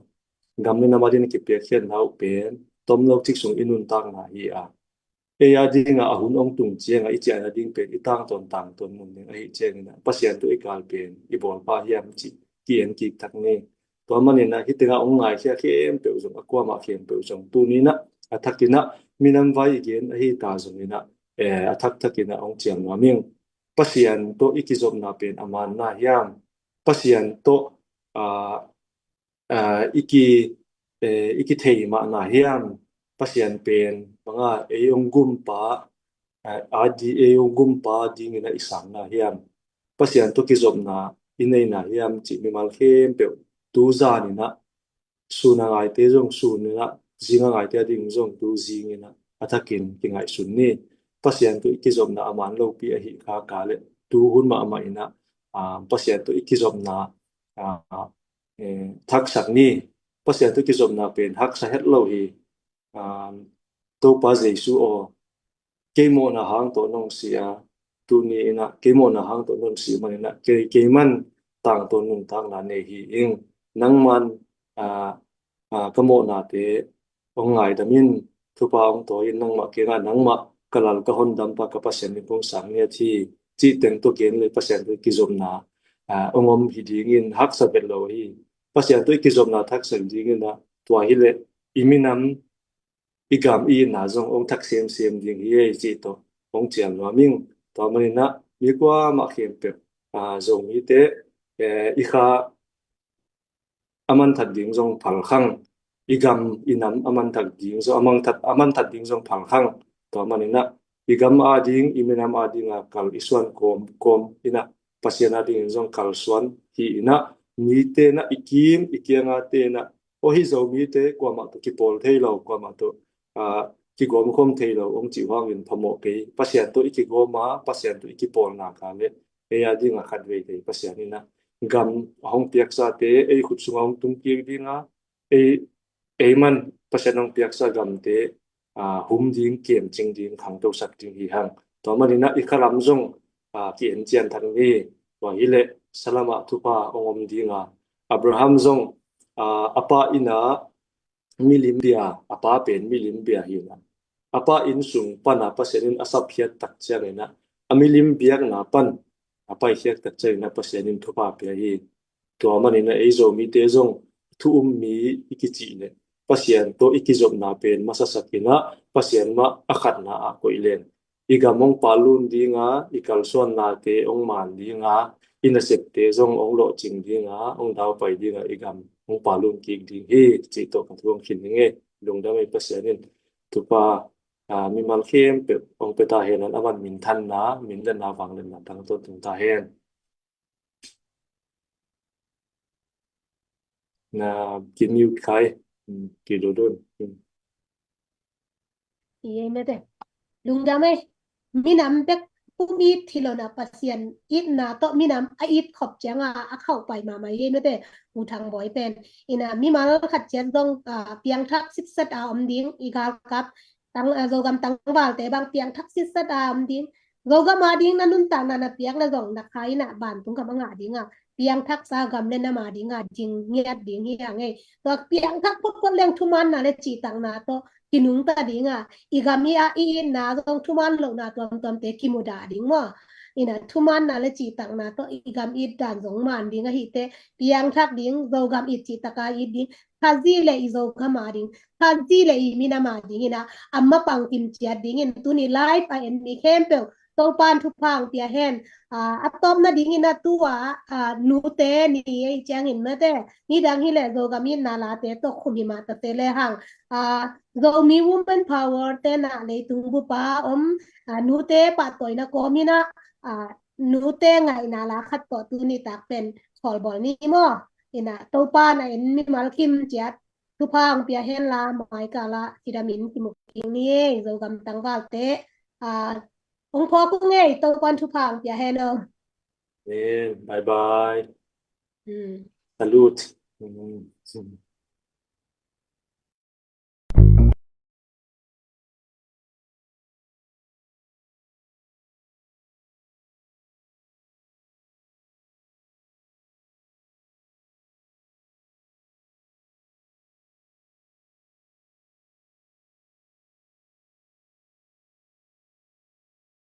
gam le nam a ding a kipiakkhiatna uh pen tomno cik sung i nuntakna hi a, ei a ding a, a hun ong tung ciang a i ciahna ding pen i tangtawn, tangtawn mun ding ahi ciangin ah, Pasian tawh i kal pen i bawl pah hiam cih ki-en kik thak ni. Tua manin ah, hih teng ah ong ngaikhia khempeuh zong, a kuamah khempeuh zong, tuni in ah, a thak in ah, minam vai i gen ahi ta zongin ah, eh, a thakthak in ah ong cial nuam ing. Pasian tawh i kizopna pen a man na hiam? Pasian tawh, aa, aa, i ki, eh, i kithei mah na hiam? Pasian pen banga ei ong gumpa, aa, a di, ei ong gumpa dingin ah i sang na hiam? Pasian tawh kizopna i nei na hiam cih mimal khempeuh tu zan in ah, sun a ngaite zong sun in ah, zing a ngaite a ding zong tu zing in ah, a thakin kingaihsun ni. Pasian tawh i kizopna a man lopi ahi kha ka le, tu hun mahmah in ah, aa, Pasian tawh i kizopna, aa, eh, thaksak ni. Pasian tawh i kizopna pen haksa het lo hi. Aa, Topa Jesu aw, kei mawhna hang tawh nong si a, tuni in ah kei mawhna hang tawh nong si manin ah, kei, kei man tangtawn nuntakna nei hi ing. Nangman, aa, aa, ka mawhnate ong ngaidam in, thupha ong tawi in, nangmah kiangah nangmah ka Lal, ka Hondampa, ka Pasian in kong sang ngiat hi, cih teng tawh gen le Pasian tawh i kizopna, aa, ong om hi dingin haksa vet lo hi. Pasian tawh i kizopna thaksak dingin ah, tua hi le i minam, i gam, i itna zong ong thak semsem ding hi ei cih tawh ong cial nuam ing. Tua manin ah, mi kuamah khempeuh, aa, Zomite, eh, i kha a manthat ding zong phalkhang, i gam i nam a manthat ding zong, a manthat, a manthat ding zong phalkhang. Tua manin ah, i gam a ding, i minam a ding a kal i suan kawm, kawm in ah, Pasian a dingin zong kalsuan hi in ah, mite in ah, i kim i kianga te in ah, Aw, hih Zomite kuamah tawh kipawl thei lo, kuamah tawh, ah, kigawm khawm thei lo hong cih uh hangin phamawh kei. Pasian tawh i kigawm a, Pasian tawh i kipawl nak leh ei a dingah khatvei thei Pasian in ah gam a hong piaksate ei khut sungah hong tung kik ding a, ei, ei man Pasian hong piaksa gamte, ah, hum ding, kiamcing ding, khangtosak ding hi hang. Tua manin ah i khalam zong, ah, ki-en cian thak ni. Tua hileh salam ah thupha hong om ding a, Abraham zong, ah, a pa in ah milim bia, a pa pen milim bia hi in ah, a pa inn sung pan a Pasian in a sapkhiat tak ciangin ah, a milim biakna pan a paikhiat tak ciangin ah Pasian in thupha pia hi. Tua manin ah ei Zomite zong thu um mi i kicih leh Pasian tawh i kizopna pen masasak in ah Pasian mah a khatna ah koih leng i gam hong palun ding a, i kalsuannate hong man ding a, i nasepte zong hong lawhcing ding a, hong daupai ding a, i gam hong palun kik ding hi, cih tawh ka thu hong khin hi ing ei. Lungdam ei. Pasian in thupha, ah, mimal khempeuh hong pia ta hen. Aman minthanna, minletna, vangliatna tang tawntung ta hen. Na ki mute khai, mm, ki dodon. Mm. Ei mate. Lungdam ei. Minam bek pum it hi lo in ah, Pasian itna tawh minam a it khop ciang a, a khauhpai mahmah ei mate. U Thang Bawi pen in ah mimal khat ciat zong, ah, piangthak sitset a om ding, i galkap tang, ah, Zogam tangvalte bang piangthak sitset a om ding. Zogam a ding na nuntakna na piak leh zong na kha in ah vantung gam a ngah ding a, piangthaksa gam leh nam a ding a ding ngiat ding hi hang ei. Tua piangthak photphot leng thumaanna leh cihtakna tawh kinungta ding a, i gam i a i itna zong thumaan lohna tuamtuamte kimudah ding maw. In ah thumaanna leh cihtakna tawh i gam it dan zong maan ding ahih teh, piangthak ding, Zogam it cihtak a it ding, Khazih leh i Zogam a ding, Khazih leh i minam a ding in ah, a mapang kim ciat dingin tuni live a en mi khempeuh Topa'n thupha hong pia hen. Ah, a tawpna dingin ah tu a, ah, nute ni ei ciangin mate, nidang hileh Zogam itna late tawh khum hi mah ta se lehang, ah, Zomi Women Power te in ah leitung bup a om, ah, nute pahtawina kawmin ah, ah, nute ngaihna la khat tawh tuni tak pen khawlbawl ni maw. In ah Topa'n a en mimal kim ciat thupha hong pia hen la, mai kal ah kidamin kimu kik ni ei, Zogam tangvalte. Ah, hong phawk ung ei, Topa'n thupha hong pia hen aw. Amen. Bye bye. Mm. Salute. Mm.